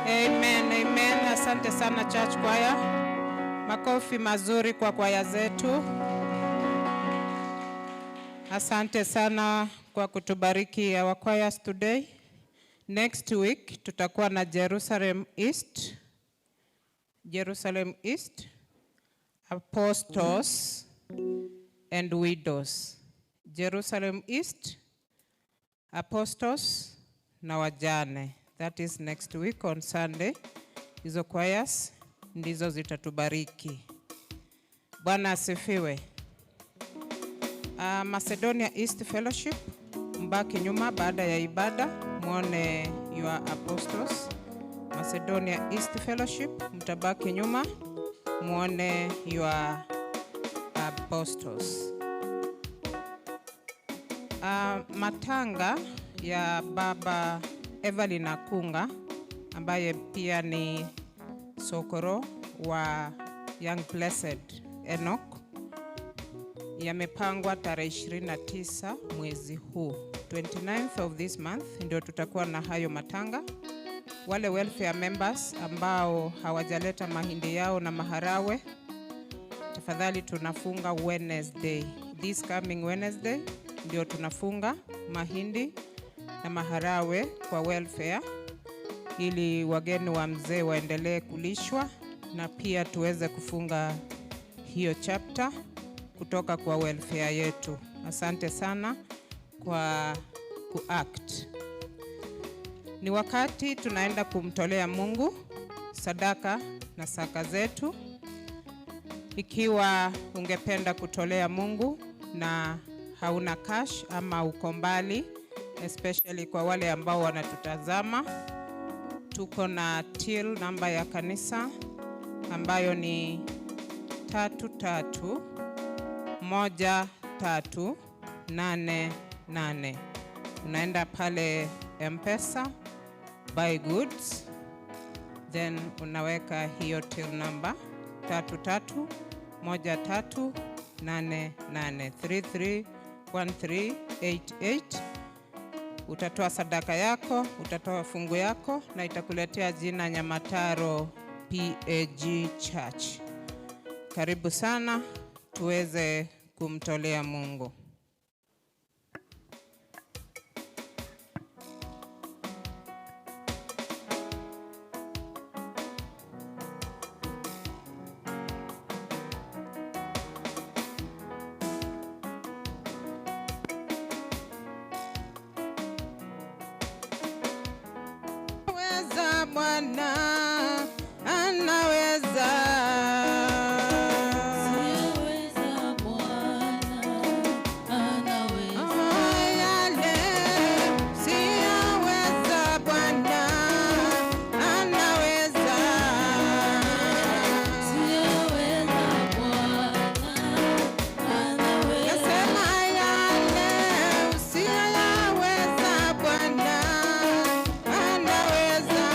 Amen, amen. Asante sana church choir. Makofi mazuri kwa kwaya zetu. Asante sana kwa kutubariki our choirs today. Next week tutakuwa na Jerusalem East. Jerusalem East, Apostles and Widows. Jerusalem East, Apostles na wajane. That is next week on Sunday. Hizo choirs ndizo zitatubariki. Bwana asifiwe. Macedonia East Fellowship, mbaki nyuma baada ya ibada muone your apostles. Macedonia East Fellowship, mtabaki nyuma muone your apostles. Matanga ya Baba Evelyn Akunga ambaye pia ni sokoro wa Young Blessed Enoch yamepangwa tarehe 29 mwezi huu, 29th of this month ndio tutakuwa na hayo matanga. Wale welfare members ambao hawajaleta mahindi yao na maharawe, tafadhali tunafunga Wednesday. This coming Wednesday ndio tunafunga mahindi na maharawe kwa welfare, ili wageni wa mzee waendelee kulishwa na pia tuweze kufunga hiyo chapter kutoka kwa welfare yetu. Asante sana kwa kuact. Ni wakati tunaenda kumtolea Mungu sadaka na saka zetu. Ikiwa ungependa kutolea Mungu na hauna cash ama uko mbali, especially kwa wale ambao wanatutazama, tuko na till namba ya kanisa ambayo ni 331388. Unaenda pale M-Pesa, buy goods, then unaweka hiyo till number 331388, 331388. Utatoa sadaka yako, utatoa fungu yako na itakuletea jina Nyamataro PAG Church. Karibu sana tuweze kumtolea Mungu. Weza Bwana anaweza. Siyaweza Bwana, anaweza. Oh, yale siyaweza Bwana anaweza. Siyaweza Bwana, anaweza. Nasema yale usiyoyaweza Bwana anaweza.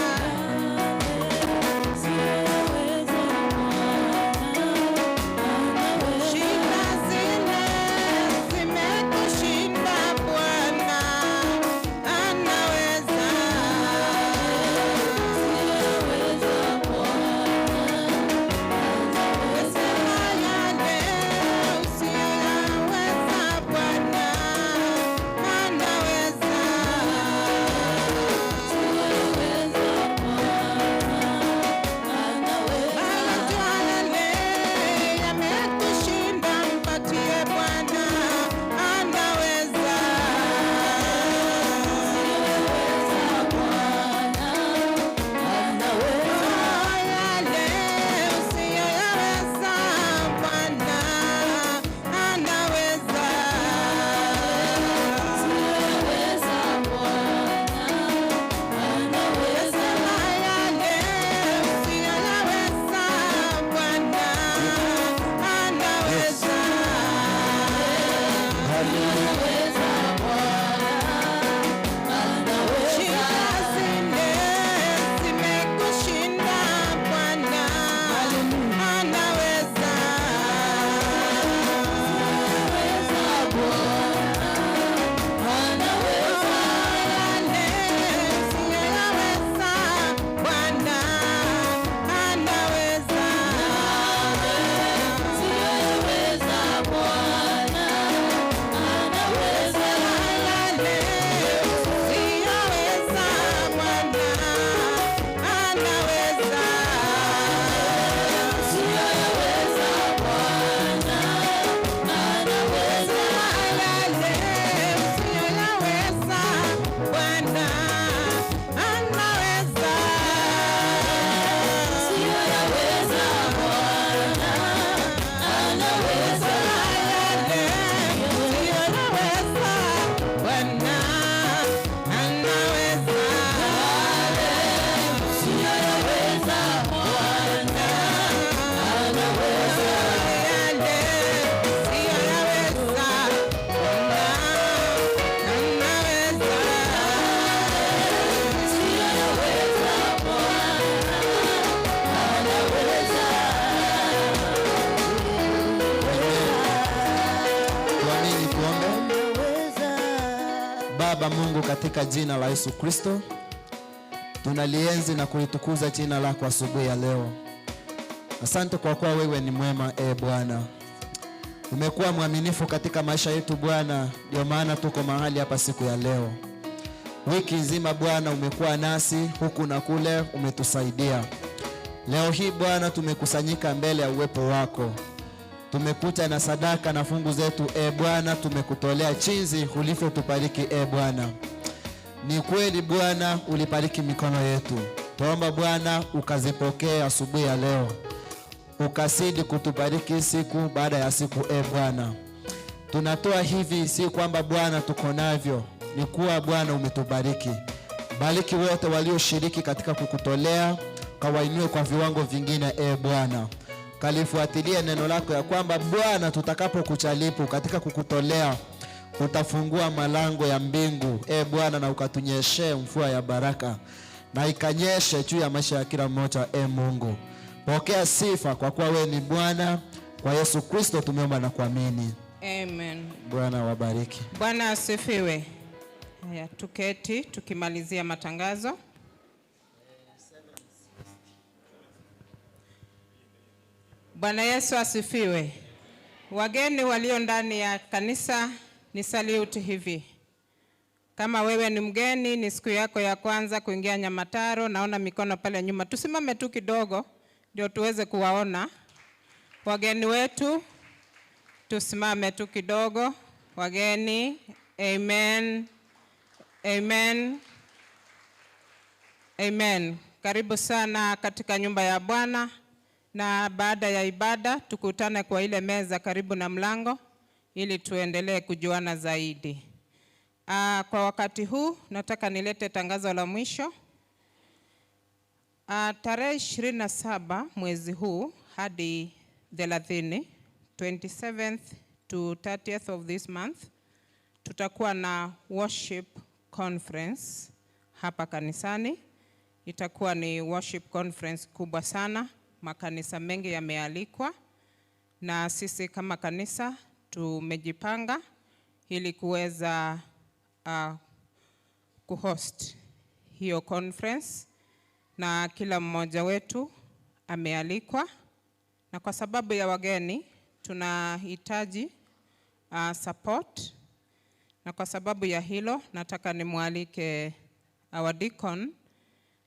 Baba Mungu, katika jina la Yesu Kristo, tunalienzi na kulitukuza jina lako asubuhi ya leo. Asante kwa kuwa wewe ni mwema, e Bwana. Umekuwa mwaminifu katika maisha yetu Bwana, ndio maana tuko mahali hapa siku ya leo. Wiki nzima Bwana umekuwa nasi huku na kule, umetusaidia. Leo hii Bwana tumekusanyika mbele ya uwepo wako, tumekuja na sadaka na fungu zetu, e Bwana, tumekutolea jinsi ulivyotubariki, e Bwana. Ni kweli Bwana ulibariki mikono yetu, tuomba Bwana ukazipokee asubuhi ya leo, ukazidi kutubariki siku baada ya siku, e Bwana. Tunatoa hivi si kwamba Bwana tuko navyo, ni kuwa Bwana umetubariki. Bariki wote walioshiriki katika kukutolea, kawainue kwa viwango vingine, e Bwana. Kalifuatilie neno lako ya kwamba Bwana, tutakapokuchalipu katika kukutolea utafungua malango ya mbingu, e Bwana, na ukatunyeshee mvua ya baraka, na ikanyeshe juu ya maisha ya kila mmoja, e Mungu. Pokea sifa kwa kuwa wewe ni Bwana. Kwa Yesu Kristo tumeomba na kuamini. Amen. Bwana wabariki. Bwana asifiwe. Haya, tuketi tukimalizia matangazo. Bwana Yesu asifiwe. Wageni walio ndani ya kanisa ni salute hivi. Kama wewe ni mgeni, ni siku yako ya kwanza kuingia Nyamataro, naona mikono pale nyuma. Tusimame tu kidogo ndio tuweze kuwaona wageni wetu. Tusimame tu kidogo wageni. Amen. Amen. Amen. Karibu sana katika nyumba ya Bwana, na baada ya ibada tukutane kwa ile meza karibu na mlango ili tuendelee kujuana zaidi. Kwa wakati huu nataka nilete tangazo la mwisho. Tarehe 27 mwezi huu hadi 30, 27th to 30th of this month, tutakuwa na worship conference hapa kanisani. Itakuwa ni worship conference kubwa sana. Makanisa mengi yamealikwa, na sisi kama kanisa tumejipanga ili kuweza kuhost hiyo conference, na kila mmoja wetu amealikwa, na kwa sababu ya wageni tunahitaji support, na kwa sababu ya hilo nataka nimwalike our deacon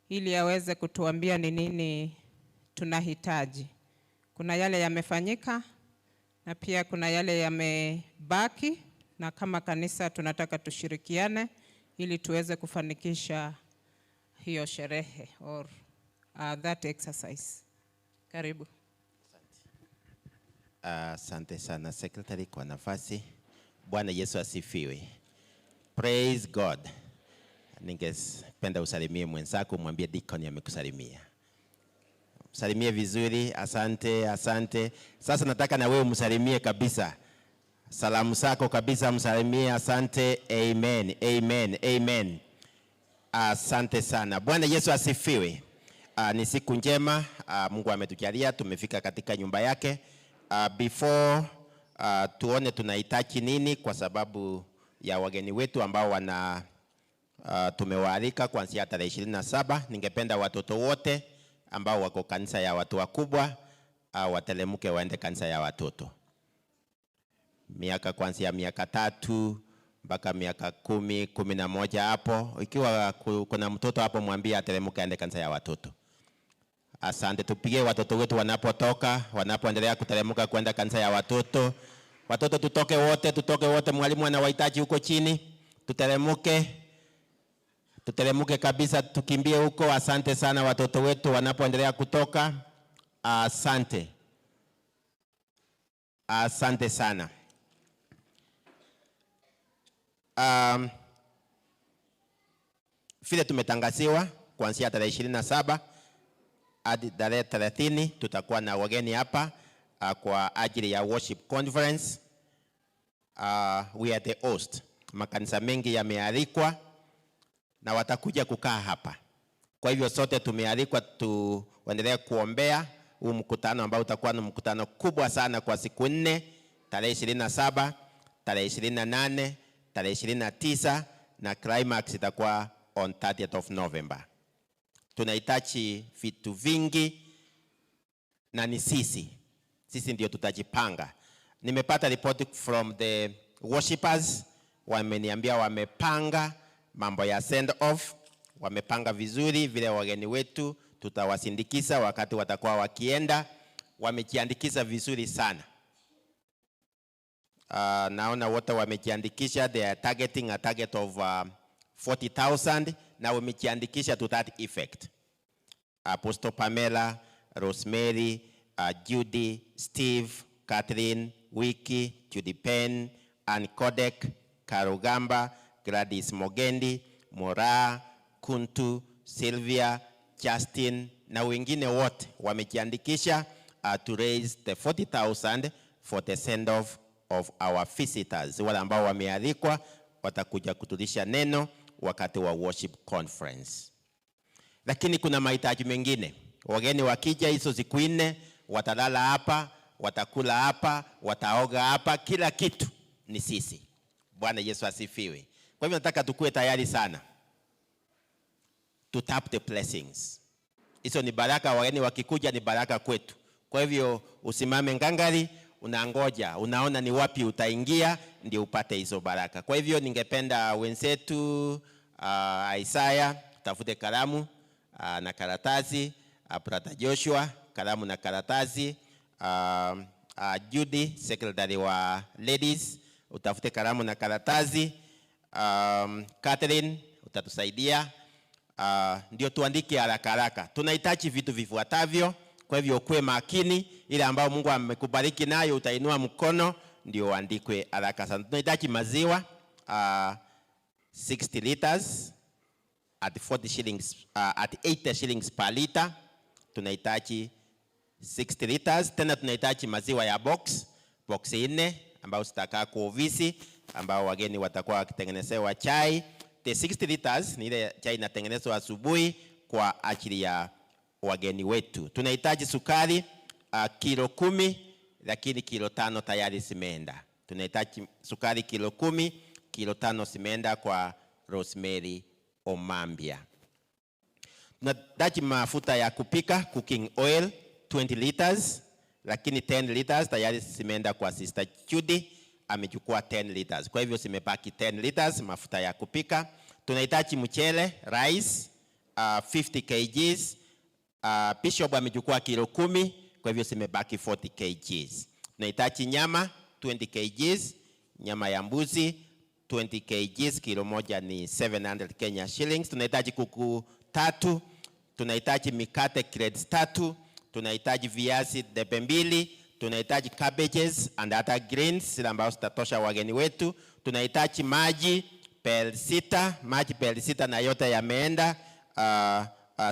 ili aweze kutuambia ni nini tunahitaji. Kuna yale yamefanyika na pia kuna yale yamebaki, na kama kanisa tunataka tushirikiane ili tuweze kufanikisha hiyo sherehe or that exercise. Karibu. Asante sana secretary kwa nafasi. Bwana Yesu asifiwe. Praise God. Ningependa usalimie mwenzako, mwambie deacon amekusalimia. Msalimie vizuri, asante, asante. Sasa nataka na wewe umsalimie kabisa. Salamu zako kabisa msalimie, asante, amen, amen, amen. Asante sana. Bwana Yesu asifiwe. Ni siku njema, Mungu ametujalia tumefika katika nyumba yake. Before tuone tunahitaji nini kwa sababu ya wageni wetu ambao wana tumewaalika kuanzia tarehe 27, ningependa watoto wote ambao wako kanisa ya watu wakubwa watelemke waende kanisa ya watoto. Miaka kuanzia miaka 3 mpaka miaka 10, 11 hapo. Ikiwa kuna mtoto hapo mwambie atelemke aende kanisa ya watoto. Asante, tupige watoto wetu wanapotoka, wanapoendelea kuteremka kwenda kanisa ya watoto. Watoto tutoke wote, tutoke wote, mwalimu anawahitaji huko chini. Tuteremke. Tuteremke kabisa, tukimbie huko. Asante sana watoto wetu wanapoendelea kutoka. Asante. Asante sana. Vile tumetangaziwa kuanzia tarehe 27 hadi tarehe 30 tutakuwa na wageni hapa kwa ajili ya worship conference. We are the host. Makanisa mengi yamealikwa na watakuja kukaa hapa. Kwa hivyo sote tumealikwa tuendelee kuombea huu mkutano ambao utakuwa ni mkutano kubwa sana kwa siku 4, tarehe 27, tarehe 28, tarehe 29 na climax itakuwa on 30th of November. Tunahitaji vitu vingi na ni sisi ndio tutajipanga. Nimepata report from the worshipers, wameniambia wamepanga mambo ya send off, wamepanga vizuri vile wageni wetu tutawasindikiza wakati watakuwa wakienda, wamejiandikisha vizuri sana. Naona wote wamejiandikisha, they are targeting a target of 40,000 na wamejiandikisha to that effect. Apostle Pamela, Rosemary, Judy, Steve, Catherine, Wiki, Judy Penn, Ann Kodek, Karugamba, Gladys Mogendi, Mora, Kuntu, Sylvia, Justin na wengine wote wamejiandikisha to raise the 40,000 for the send off of our visitors. Wale ambao wamealikwa watakuja kutulisha neno wakati wa worship conference. Lakini kuna mahitaji mengine. Wageni wakija hizo siku 4 watalala hapa, watakula hapa, wataoga hapa, kila kitu ni sisi. Bwana Yesu asifiwe. Kwa hivyo nataka tukue tayari sana to tap the blessings. Hizo ni baraka, wageni wakikuja ni baraka kwetu. Kwa hivyo usimame ngangari, unangoja, unaona ni wapi utaingia ndio upate hizo baraka. Kwa hivyo ningependa wenzetu Isaiah tafute kalamu na karatasi, Brother Joshua kalamu na karatasi, Judy secretary wa ladies utafute kalamu na karatasi, Catherine utatusaidia, ndio tuandike haraka haraka. Tunahitaji vitu vifuatavyo. Kwa hivyo ukuwe makini, ile ambayo Mungu amekubariki nayo utainua mkono ndio uandikwe haraka sana. Tunahitaji maziwa 60 liters at 40 shillings, at 80 shillings per liter. Tunahitaji 60 liters. Tena tunahitaji maziwa ya box 4 ambao zitakaa kwa ofisi, ambao wageni watakuwa wakitengenezewa chai. The 60 liters ni ile chai inatengenezwa asubuhi kwa ajili ya wageni wetu. Tunahitaji sukari kilo 10, lakini kilo 5 tayari zimeenda. Tunahitaji sukari kilo 10, kilo 5 zimeenda kwa Rosemary Omambia. Tunahitaji mafuta ya kupika, cooking oil 20 liters, lakini 10 liters tayari zimeenda kwa Sister Judy, amechukua 10 liters. Kwa hivyo zimebaki 10 liters mafuta ya kupika. Tunahitaji mchele, rice, 50 kgs. Bishop amechukua kilo 10, kwa hivyo zimebaki 40 kgs. Tunahitaji nyama 20 kgs, nyama ya mbuzi 20 kgs, kilo moja ni 700 Kenya shillings. Tunahitaji kuku 3, tunahitaji mikate crates 3, tunahitaji viazi debe 2, tunahitaji cabbages and other greens zile ambazo zitatosha wageni wetu. Tunahitaji maji pel 6, maji pel 6 na yote yameenda.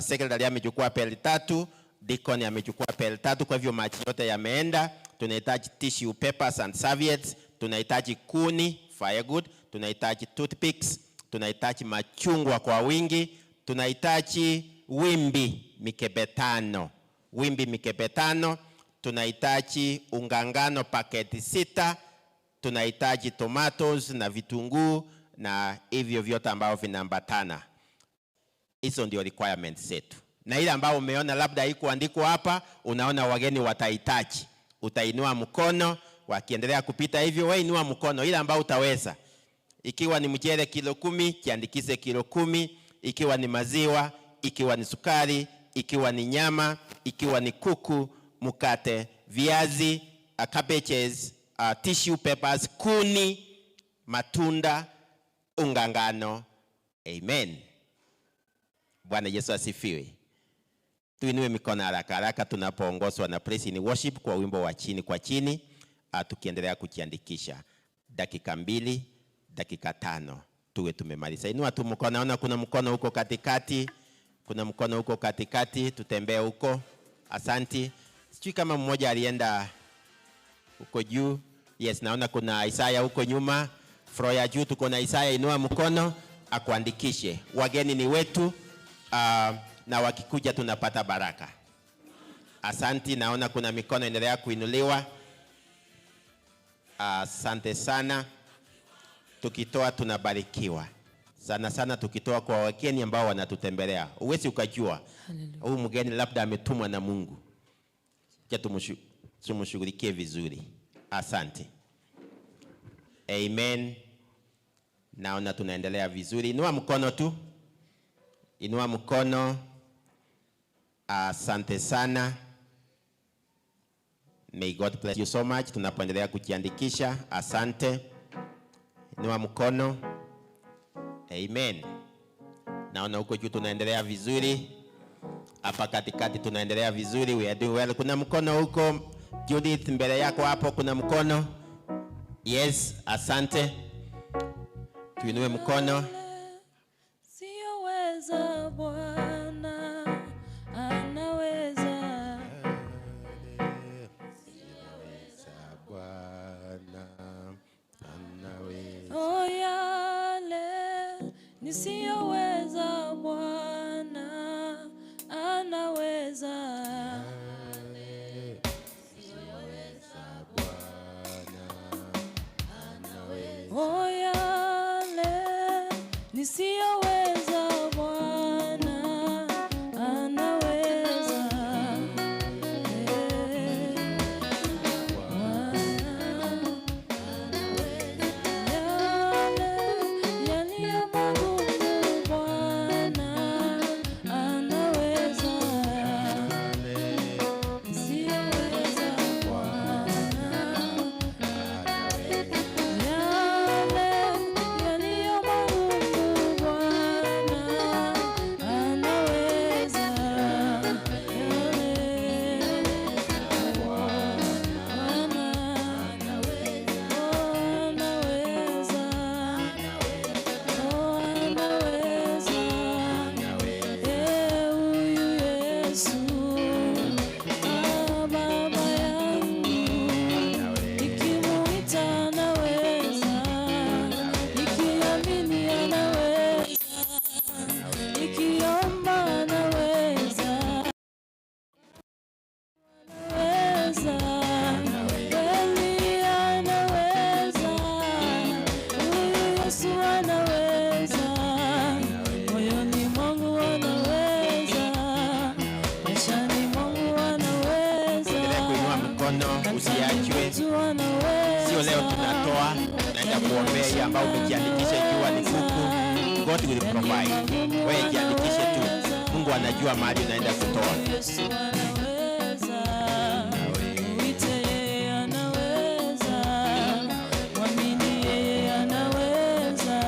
Secretary amechukua pel 3, deacon amechukua pel 3, kwa hivyo maji yote yameenda. Tunahitaji tissue papers and serviettes, tunahitaji kuni firewood, tunahitaji toothpicks, tunahitaji machungwa kwa wingi, tunahitaji wimbi mikebe 5, wimbi mikebe 5, tunahitaji unga ngano paketi 6, tunahitaji tomatoes na vitunguu na hivyo vyote ambavyo vinaambatana. Hizo ndio requirements zetu. Na ile ambayo umeona labda haikuandikwa hapa, unaona wageni watahitaji, utainua mkono. Wakiendelea kupita hivyo, wewe inua mkono ile ambayo utaweza. Ikiwa ni mchele kilo 10, jiandikishe kilo 10. Ikiwa ni maziwa, ikiwa ni sukari, ikiwa ni nyama, ikiwa ni kuku, mkate, viazi, cabbages, tissue papers, kuni, matunda, unga ngano. Amen. Bwana Yesu asifiwe. Tuinue mikono haraka haraka tunapoongozwa na praise in worship kwa wimbo wa chini kwa chini, tukiendelea kujiandikisha. Dakika 2, dakika 5 tuwe tumemaliza. Inua tu mkono, naona kuna mkono huko katikati, kuna mkono huko katikati, tutembee huko. Asanti. Sijui kama mmoja alienda huko juu. Yes, naona kuna Isaya huko nyuma. Floor ya juu tuko na Isaya, inua mkono akuandikishe. Wageni ni wetu, na wakikuja tunapata baraka. Asanti, naona kuna mikono endelea kuinuliwa. Asante sana. Tukitoa tunabarikiwa. Sana sana tukitoa kwa wageni ambao wanatutembelea. Huwezi ukajua huyu mgeni labda ametumwa na Mungu. Acha tumshughulikie vizuri. Asante. Amen. Naona tunaendelea vizuri. Inua mkono tu. Inua mkono. Asante sana. May God bless you so much. Tunapoendelea kujiandikisha. Asante. Inua mkono. Amen. Naona huko juu tunaendelea vizuri. Hapa katikati tunaendelea vizuri. We are doing well. Kuna mkono huko Judith, mbele yako hapo kuna mkono. Yes, asante. Tuinue mkono. Siyoweza Bwana anaweza. Bwana anaweza. Oh, yale nisiyoweza Bwana anaweza. Oh, yale nisiyoweza Bwana anaweza. Bwana yale yaliyo magumu Bwana anaweza. Nisiyoweza Bwana yale yaliyo magumu Bwana anaweza. Bwana anaweza. Oh, anaweza. Huyu Yesu, ah, Baba yangu, nikimuita anaweza, nikiamini anaweza, nikiomba anaweza, anaweza, kweli anaweza, huyu Yesu anaweza, moyoni mwangu anaweza, maishani mwangu anaweza. Endelea kuinua mkono, usiachwe. Sio leo tunatoa, tunaenda kuombea hiyo ambao umejiandikisha ikiwa ni kuku. God will provide. Wewe jiandikishe tu. Mungu anajua mahali unaenda kutoa. Yesu anaweza, mwite yeye anaweza, mwamini yeye anaweza,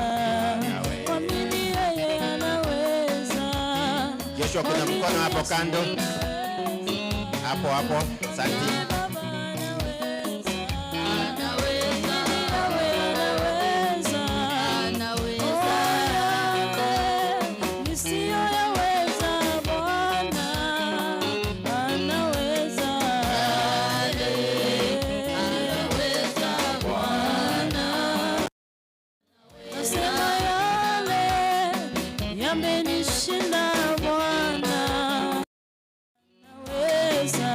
mwamini yeye anaweza. Joshua, kuna mkono hapo kando. Hapo hapo. Asante. Baba anaweza, anaweza, anaweza. Nisiyoyaweza Bwana anaweza. Bwana nasema yale yamenishinda Bwana anaweza.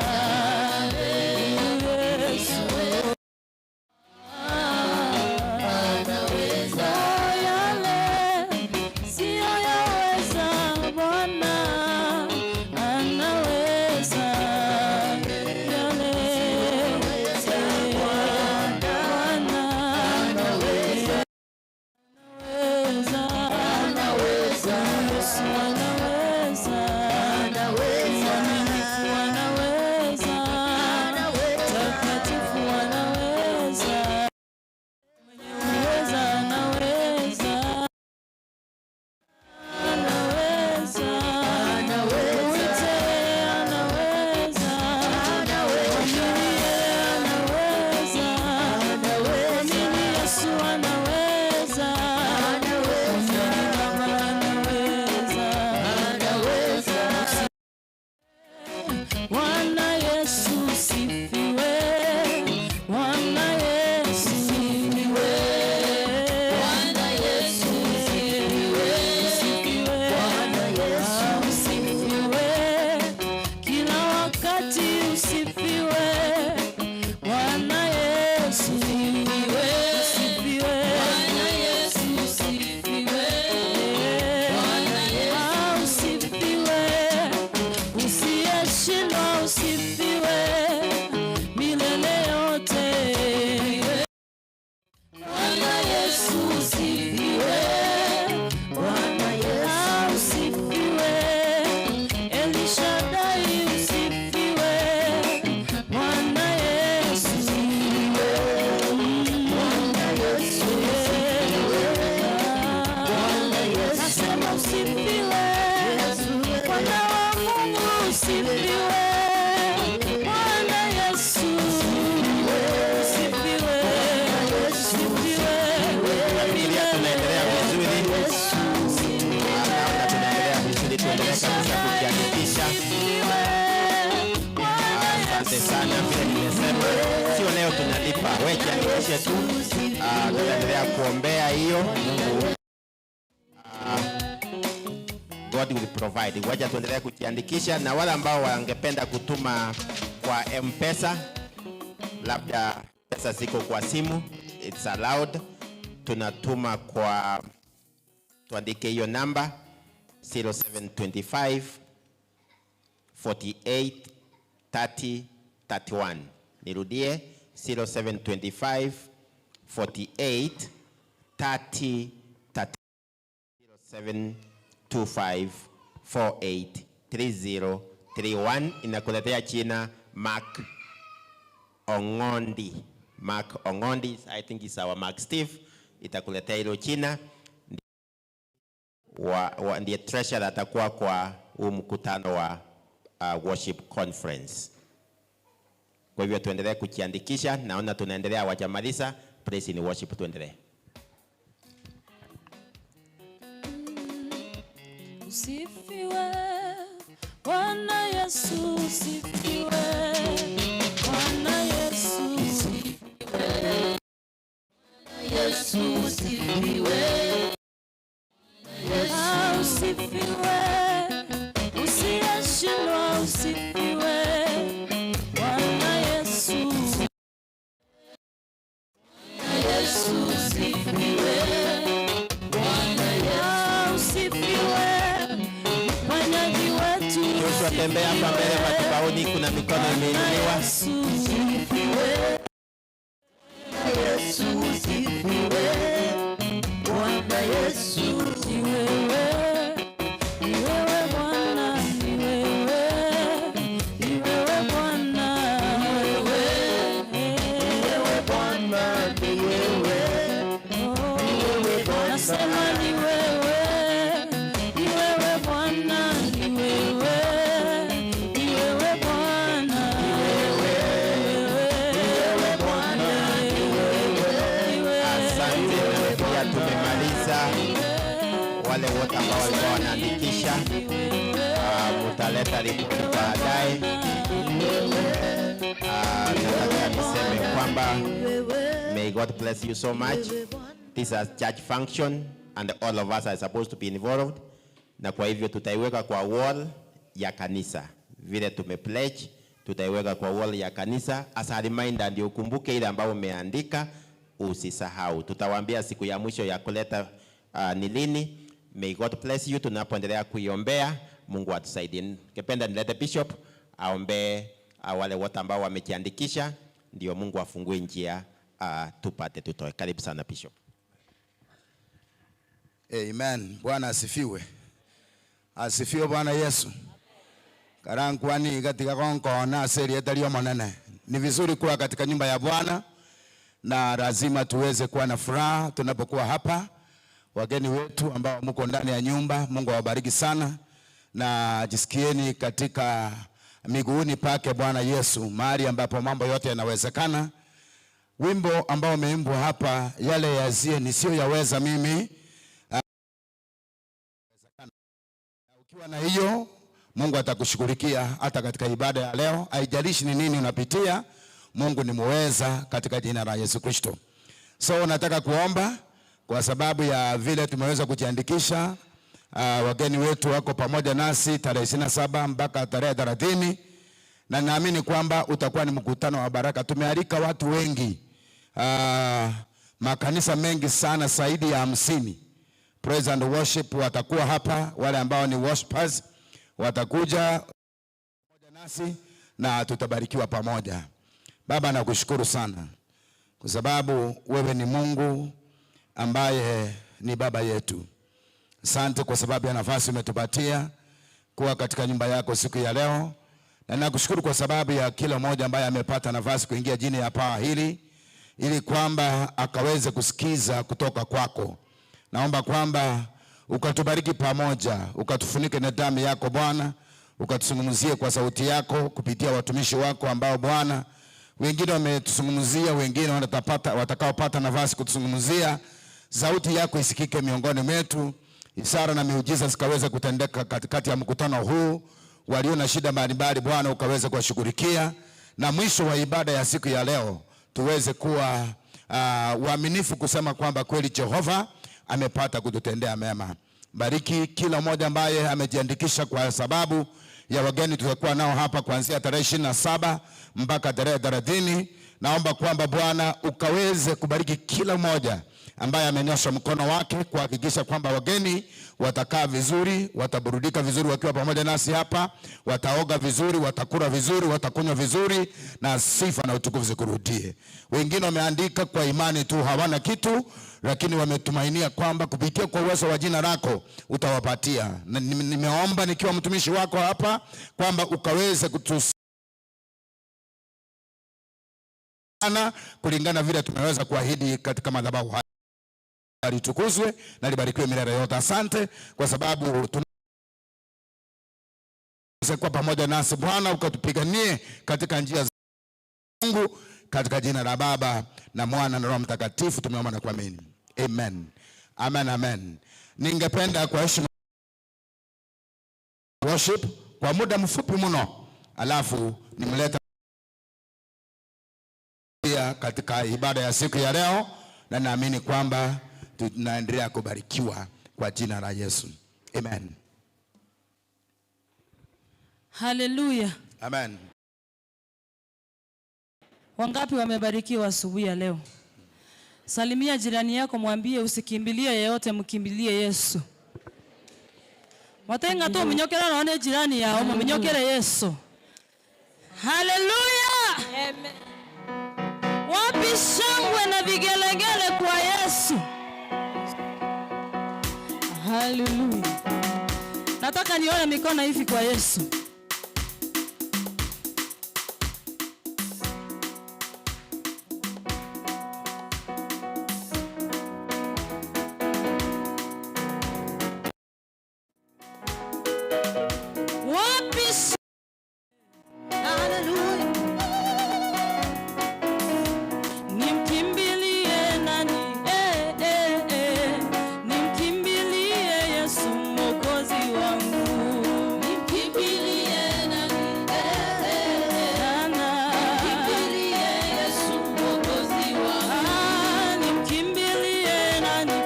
Yesu usifiwe, Bwana Yesu usifiwe, Elishadai usifiwe, Bwana Yesu usifiwe, Bwana Yesu usifiwe, Bwana Yesu nasema usifiwe, Bwana wa Mungu usifiwe, Bwana Yesu usifiwe, usifiwe. Nafikiria tunaendelea vizuri. Naona tunaendelea vizuri, tuendelee kabisa kujiandikisha. Asante sana, vile nimesema, sio leo tunalipa, wewe jiandikishe tu. Tutaendelea kuombea hiyo Mungu. God will provide. Wacha tuendelee kujiandikisha, na wale ambao wangependa kutuma kwa M-Pesa, labda pesa ziko kwa simu, it's allowed. Tunatuma kwa, tuandike hiyo namba 0725 48 30 31. Nirudie, 0725 48 30 31. 0725 48 30 31 inakuletea jina Mark Ongondi. Mark Ongondi, I think is our Mark Steve, itakuletea hilo jina ndiye treasurer atakuwa kwa huu mkutano wa worship conference. Kwa hivyo tuendelee kujiandikisha, naona tunaendelea, wajamaliza praise in worship, tuendelee. Usifiwe, Bwana Yesu usifiwe, Bwana Yesu usifiwe, Yesu usifiwe, Yesu usifiwe, usiyeshindwa usifiwe, Bwana Yesu, Yesu usifiwe, Bwana Yesu usifiwe, mponyaji wetu. Joshua, tembea hapa mbele madhabahuni, kuna mikono imeinuliwa. Yesu usifiwe, Yesu usifiwe, Bwana Yesu ni wewe, ni wewe Bwana, ni wewe, ni wewe Bwana, ni wewe, ni wewe Bwana, ni wewe, ni wewe Bwana, nasema ni wewe, ni wewe Bwana, ni wewe, ni wewe Bwana, ni wewe, ni wewe Bwana, ni wewe. Asante, nafikiria tumemaliza. Wale wote ambao walikuwa wanaandikisha, mutaleta ripoti baadaye. Nataka niseme kwamba may God bless you so much. This is a church function and all of us are supposed to be involved, na kwa hivyo tutaiweka kwa wall ya kanisa vile tumepledge, tutaiweka kwa wall ya kanisa as a reminder, ndio ukumbuke ile ambayo umeandika, usisahau. Tutawaambia siku ya mwisho ya kuleta ni lini. May God bless you. Tunapoendelea kuiombea, Mungu atusaidie. Ningependa nilete bishop aombee wale wote ambao wamejiandikisha, ndio Mungu afungue njia tupate tutoe. Karibu sana, Bishop. Amen. Bwana asifiwe. Asifiwe Bwana Yesu. Karankwani katika konkona seri monene. Ni vizuri kuwa katika nyumba ya Bwana na lazima tuweze kuwa na furaha tunapokuwa hapa. Wageni wetu ambao mko ndani ya nyumba, Mungu awabariki sana na jisikieni katika miguuni pake Bwana Yesu, mahali ambapo mambo yote yanawezekana. Wimbo ambao umeimbwa hapa, yale yazie nisiyoyaweza mimi, ukiwa na hiyo Mungu atakushughulikia hata katika ibada ya leo. Haijalishi ni nini unapitia, Mungu ni muweza katika jina la Yesu Kristo. So nataka kuomba kwa sababu ya vile tumeweza kujiandikisha. Wageni wetu wako pamoja nasi tarehe 27 mpaka tarehe 30, na naamini kwamba utakuwa ni mkutano wa baraka. Tumealika watu wengi, makanisa mengi sana zaidi ya 50. Praise and worship watakuwa hapa, wale ambao ni worshipers watakuja pamoja nasi na tutabarikiwa pamoja. Baba, nakushukuru sana kwa sababu wewe ni Mungu ambaye ni baba yetu, asante kwa sababu ya nafasi umetupatia kuwa katika nyumba yako siku ya leo, na nakushukuru kwa sababu ya kila mmoja ambaye amepata nafasi kuingia chini ya paa hili ili kwamba akaweze kusikiza kutoka kwako. Naomba kwamba ukatubariki pamoja, ukatufunike na damu yako Bwana, ukatuzungumzie kwa sauti yako kupitia watumishi wako ambao Bwana wengine wametuzungumzia, wengine watakaopata nafasi kutuzungumzia. Sauti yako isikike miongoni mwetu, ishara na miujiza zikaweze kutendeka katikati ya mkutano huu. Walio na shida mbalimbali Bwana ukaweze kuwashughulikia, na mwisho wa ibada ya siku ya leo tuweze kuwa waaminifu kusema kwamba kweli Jehova amepata kututendea mema. Bariki kila mmoja ambaye amejiandikisha kwa sababu ya wageni tutakuwa nao hapa kuanzia tarehe 27 mpaka tarehe 30. Naomba kwamba Bwana ukaweze kubariki kila mmoja ambaye amenyosha mkono wake kuhakikisha kwamba wageni watakaa vizuri, wataburudika vizuri wakiwa pamoja nasi hapa, wataoga vizuri, watakula vizuri, watakunywa vizuri, na sifa na utukufu zikurudie. Wengine wameandika kwa imani tu, hawana kitu, lakini wametumainia kwamba kupitia kwa uwezo wa jina lako utawapatia. Na nimeomba nikiwa mtumishi wako hapa kwamba ukaweze kutus kulingana vile tumeweza kuahidi katika madhabahu haya. Litukuzwe na libarikiwe milele yote. Asante kwa sababu tunaweza kuwa pamoja nasi Bwana, ukatupiganie katika njia za Mungu, katika jina la Baba na Mwana na Roho Mtakatifu tumeomba na kuamini. Amen. Amen, amen. Ningependa kwa heshima worship kwa muda mfupi mno, alafu nimleta pia katika ibada ya siku ya leo, na naamini kwamba tunaendelea kubarikiwa kwa jina la Yesu. Amen. Haleluya. Amen. Wangapi wamebarikiwa asubuhi ya leo? Salimia jirani yako, mwambie usikimbilie yeyote, mkimbilie Yesu. Watenga tu mnyokera naone jirani yao, mnyokere Yesu. Haleluya. Amen. Wapi shangwe na vigelegele kwa Yesu? Haleluya. Nataka nione mikono hivi kwa Yesu. Wapi Haleluya. Nimkimbilie nani? Nimkimbilie Yesu Mwokozi wangu. Nimkimbilie nani? Nana. Nimkimbilie Yesu Mwokozi wangu. Nimkimbilie nani?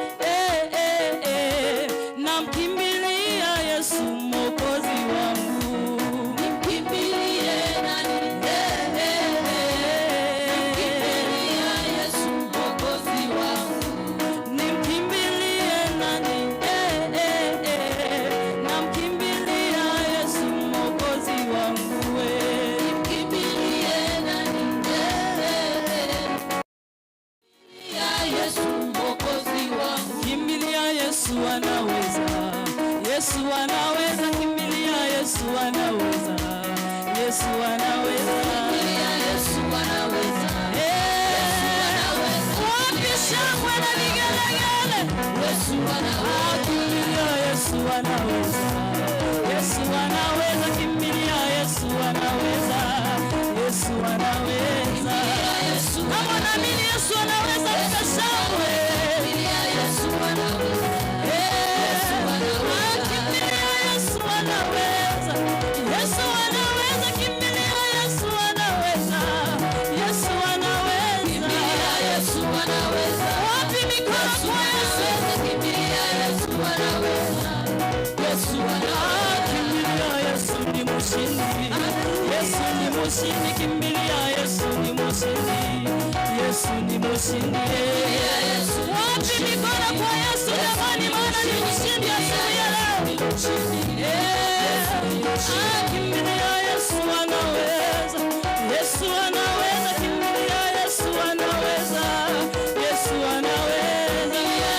Namkimbilia Yesu Mwokozi wangu. Nimkimbilie nani? Nimkimbilia Yesu Mwokozi wangu. Nimkimbilie nani? Namkimbilia Yesu Mwokozi wangu. Nimkimbilie nani? Yesu Mwokozi wangu. Kimbilia Yesu anaweza. Yesu anaweza. Kimbilia Yesu anaweza. Yesu anaweza. Kimbilia Yesu anaweza. Wapi shangwe na vigelegele? Yesu anaweza. Kimbilia Yesu anaweza. Yesu anaweza. Kimbilia Yesu anaweza. Yesu anaweza. Kama unaamini Yesu anaweza, leta shangwe. Kimbilia Yesu anaweza. Kimbilia Yesu anaweza. Yesu anaweza. Kimbilia Yesu anaweza. Yesu anaweza. Kimbilia Yesu anaweza. Wapi mikono kwa Yesu? Kimbilia Yesu anaweza. Yesu anaweza. Kimbilia Yesu ni mshindi. Yesu ni mshindi. Kimbilia Yesu ni mshindi. Yesu ni mshindi. Wapi mikono kwa Yesu jamani, maana ni mshindi asubuhi ya leo. Kimbilia Yesu anaweza. Yesu anaweza. Kimbilia Yesu anaweza. Yesu anaweza.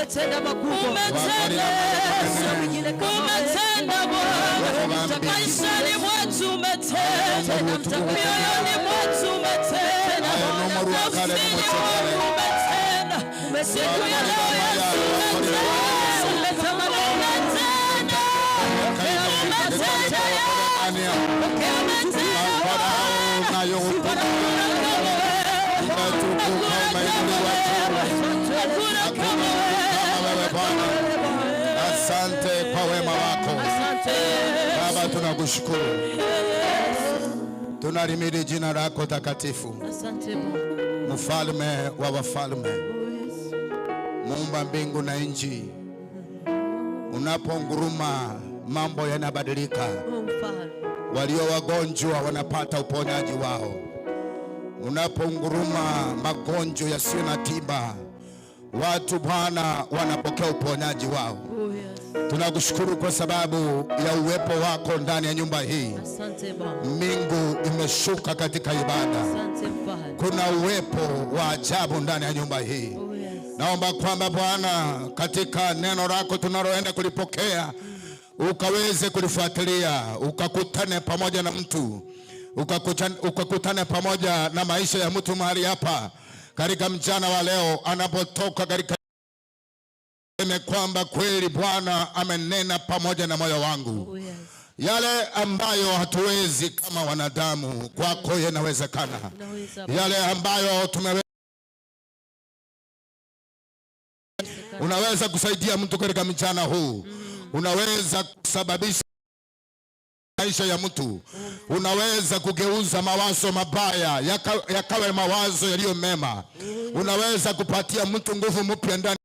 Umetenda makubwa. Umetenda Yesu, umetenda Bwana, maishani mwetu umetenda, mioyoni mwetu umetenda, nafsini mwangu umetenda. Siku ya leo Yesu umetenda, umetenda, umetenda Yesu, umetenda Bwana. Hakuna kama wewe, hakuna kama wewe, hakuna kama wewe. Asante kwa wema wako Baba, tunakushukuru, tunalihimidi jina lako takatifu, Asante Bwana. mfalme wa wafalme, muumba mbingu na nchi. Unaponguruma mambo yanabadilika, Oh, Mfalme. walio wagonjwa wanapata uponyaji wao. Unaponguruma magonjwa yasiyo na tiba, watu Bwana wanapokea uponyaji wao. Oh, yes. Tunakushukuru kwa sababu ya uwepo wako ndani ya nyumba hii. Asante Baba. Mbingu imeshuka katika ibada, Asante Mfalme. kuna uwepo wa ajabu ndani ya nyumba hii. Oh, yes. Naomba kwamba Bwana, katika neno lako tunaloenda kulipokea, ukaweze kulifuatilia, ukakutane pamoja na mtu, ukakutane pamoja na maisha ya mtu mahali hapa katika mchana wa leo, anapotoka katika seme kwamba kweli Bwana amenena pamoja na moyo wangu. Oh, yes. Yale ambayo hatuwezi kama wanadamu, kwako yanawezekana. Unaweza. Yale ambayo unaweza kusaidia mtu katika mchana huu, unaweza kusababisha maisha ya mtu, unaweza kugeuza mawazo mabaya yakawe mawazo yaliyo mema, unaweza kupatia mtu nguvu mpya ndani,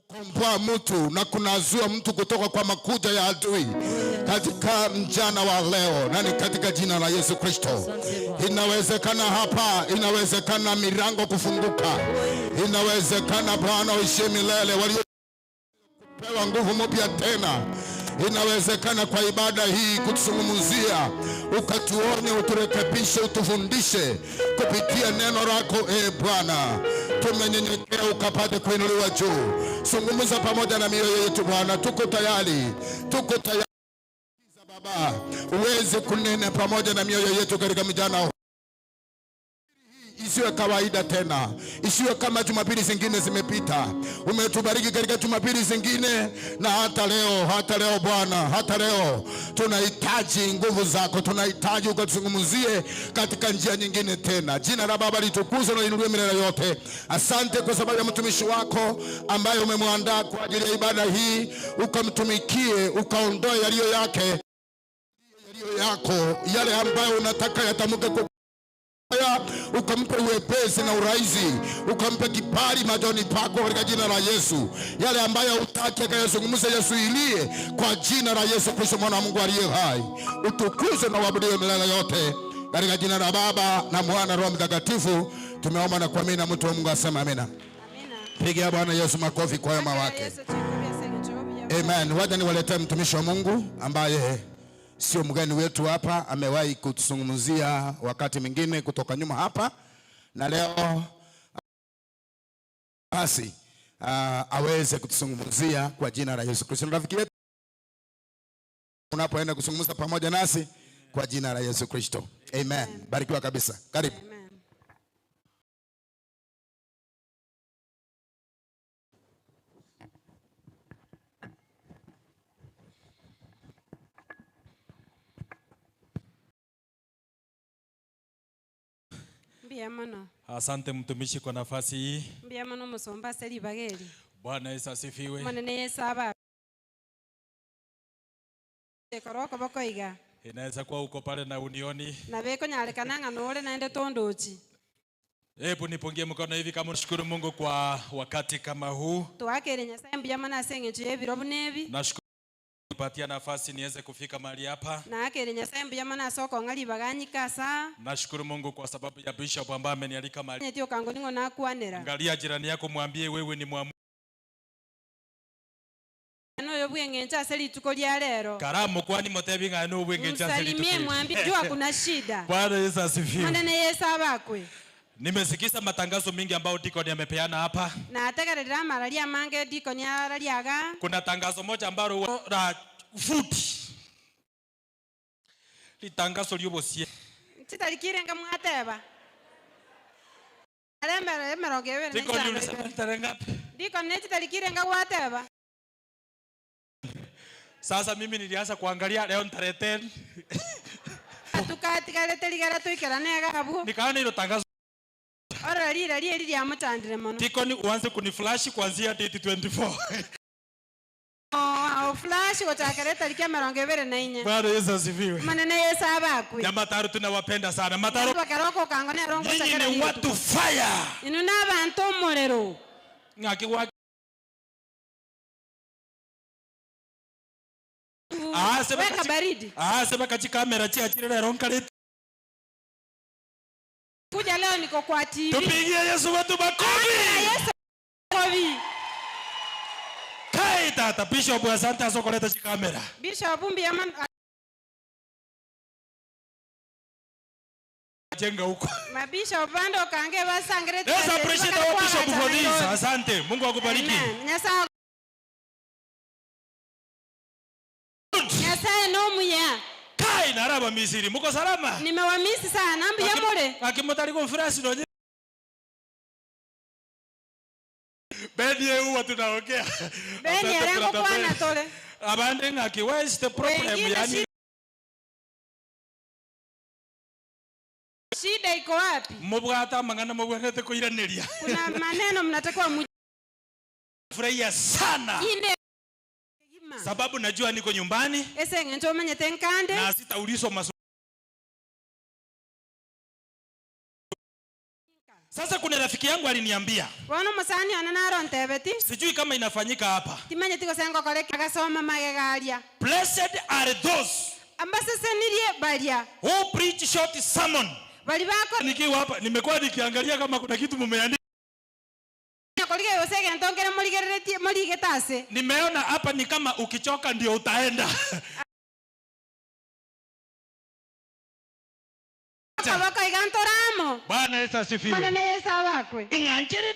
kukomboa mtu na kunazua mtu kutoka kwa makuja ya adui katika mchana wa leo, na ni katika jina la Yesu Kristo. Inawezekana hapa, inawezekana milango kufunguka, inawezekana Bwana uishie milele, walio pewa nguvu mpya tena. Inawezekana kwa ibada hii kutuzungumzia, ukatuone, uturekebishe, utufundishe kupitia neno lako. E Bwana, tumenyenyekea ukapate kuinuliwa juu. Zungumza pamoja na mioyo yetu Bwana, tuko tayari, tuko tayari Baba, uweze kunena pamoja na mioyo yetu katika mchana huu. Isiwe kawaida tena, isiwe kama Jumapili zingine zimepita. Umetubariki katika Jumapili zingine, na hata leo, hata leo Bwana, hata leo tunahitaji nguvu zako, tunahitaji ukatuzungumzie katika njia nyingine tena. Jina la Baba litukuzwe na liinuliwe milele yote. Asante kwa sababu ya mtumishi wako ambaye umemwandaa kwa ajili ya ibada hii, ukamtumikie, ukaondoe yaliyo yake, yaliyo yako, yale ambayo unataka yatamke kwa haya, ukampe uwepesi na urahisi, ukampe kibali machoni pako katika jina la Yesu. Yale ambayo hutaki akayazungumze yasuilie kwa jina la Yesu Kristo mwana wa Mungu aliye hai. Utukuzwe na uabudiwe milele yote katika jina la Baba na Mwana Roho Mtakatifu tumeomba na kuamini, na mtu wa Mungu asema amina. Pigia Bwana Yesu makofi kwa wema wake. Amen. Wacha niwaletee mtumishi wa Mungu ambaye sio mgeni wetu hapa, amewahi kutuzungumzia wakati mwingine kutoka nyuma hapa, na leo basi aweze kutuzungumzia kwa jina la Yesu Kristo. Rafiki yetu, unapoenda kuzungumza pamoja nasi kwa jina la Yesu Kristo. Amen. Barikiwa kabisa. Karibu. Amen. Mbuya mono. Asante mtumishi kwa nafasi hii. Mbuya mono musomba ase ribageri. Bwana Yesu asifiwe. Monene Yesu aba. Koroko bokoiga. Inaweza kuwa uko pale na unioni. Na beko nyarekana ng'ano ore naende tondochi. Hebu nipungie mkono hivi kama unashukuru Mungu kwa wakati kama huu. Twakere Nyasaye mbuya mono ase eng'encho ya ebiro buna ebi. Nashukuru kupatia nafasi niweze kufika mahali hapa. Nakere Nyasaye mbuya mono ase okong'a ribaganyika asa. Nashukuru Mungu kwa sababu ya bishop ambaye amenialika mahali. Nyeti okango ningo nakwanera. Angalia jirani yako mwambie wewe ni mwamu. Noyo bweng'encho ase rituko ria lero. Karamu kwani motebi ng'a no bweng'encho ase rituko. Msalimie mwambie jua kuna shida. Bwana Yesu asifiwe. Monene Yesu abakwe. Nimesikiza matangazo mingi ambayo Deacon amepeana hapa. Na ategerera mararia mange Deacon arariaga. Kuna tangazo moja ambalo la food. Litangazo lyobosie. Chitarikire ngamwateba. Aremere emerongo ebere. Deacon ulisema tarehe ngapi? Deacon nechitarikire ngagwateba. Sasa mimi nilianza kuangalia leo tarehe 10. Tukatigarete ligara tuikerane gabu. Nikaona hilo tangazo. Ora lira liri lya mutandire mono. Deacon uanze kuniflash kuanzia date 24. Oh, flash gochakereta likia 24. Bwana Yesu asifiwe. Manene Yesu abakwe. Na Mataru tunawapenda sana. Mataru bakaroko kangone rongo chakera. Nyinyi ni watu fire. Inu nabantu omuriro. Ngaki weka baridi. Sema katika kamera chia chile leo nkale. Kuja leo niko kwa TV. Tupigie Yesu wetu makofi. Yesu makofi. Kai tata Bishop asante asokoleta chikamera. Bishop mbi ama jenga huko. Mabishop bando kange basangire. Let's appreciate our bishop for this. Asante. Mungu akubariki. Amen. Nyasaye no muya. Kai naraba Misiri muko salama? Nimewamisi sana mbiya mure. Akimotari conference ndo. Beni huwa tunaongea. Beni arengo kwana tole. Abande ngaki where is the problem yani? Shida iko wapi? Mubwata mangana mubwete kuiraneria. Kuna maneno mnatakiwa furahia sana. Ine sababu najua niko nyumbani. Ese ngento manyete nkande. Na sitaulizwa maswali. Sasa kuna rafiki yangu aliniambia. Bono musani ona narontebeti. Sijui kama inafanyika hapa. Timanyeti gosengo kore kagasoma magegaria. Blessed are those ambasesenirie baria who preach short sermon. Bali bako nikiwa hapa nimekuwa nikiangalia kama kuna kitu mumeandika. Nimeona hapa ni kama ukichoka ndio utaenda. Bwana Yesu asifiwe. Bwana Yesu abakwe. Inganjere.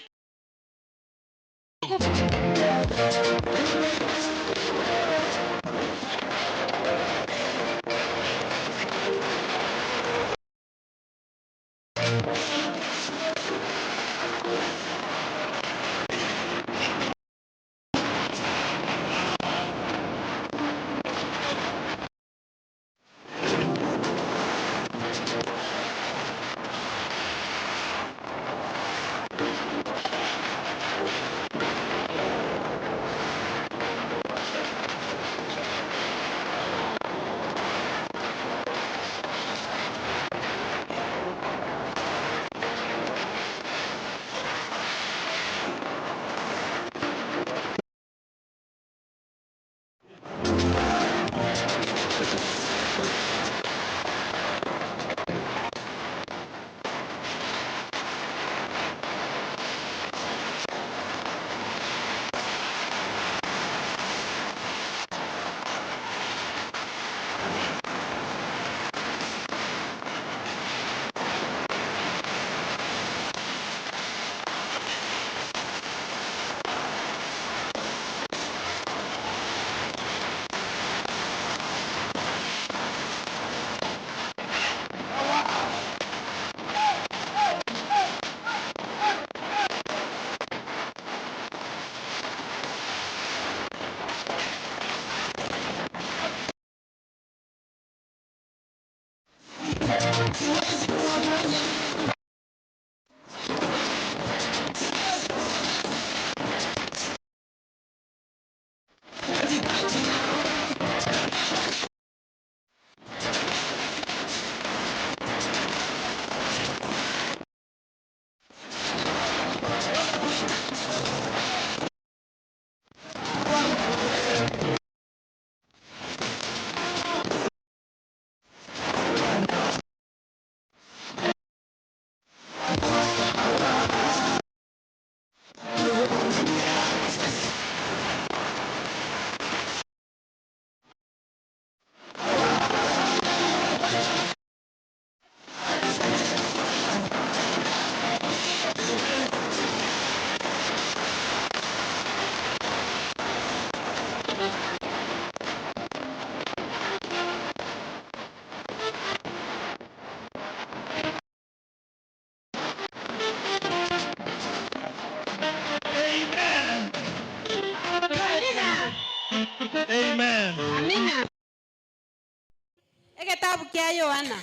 kia Yohana.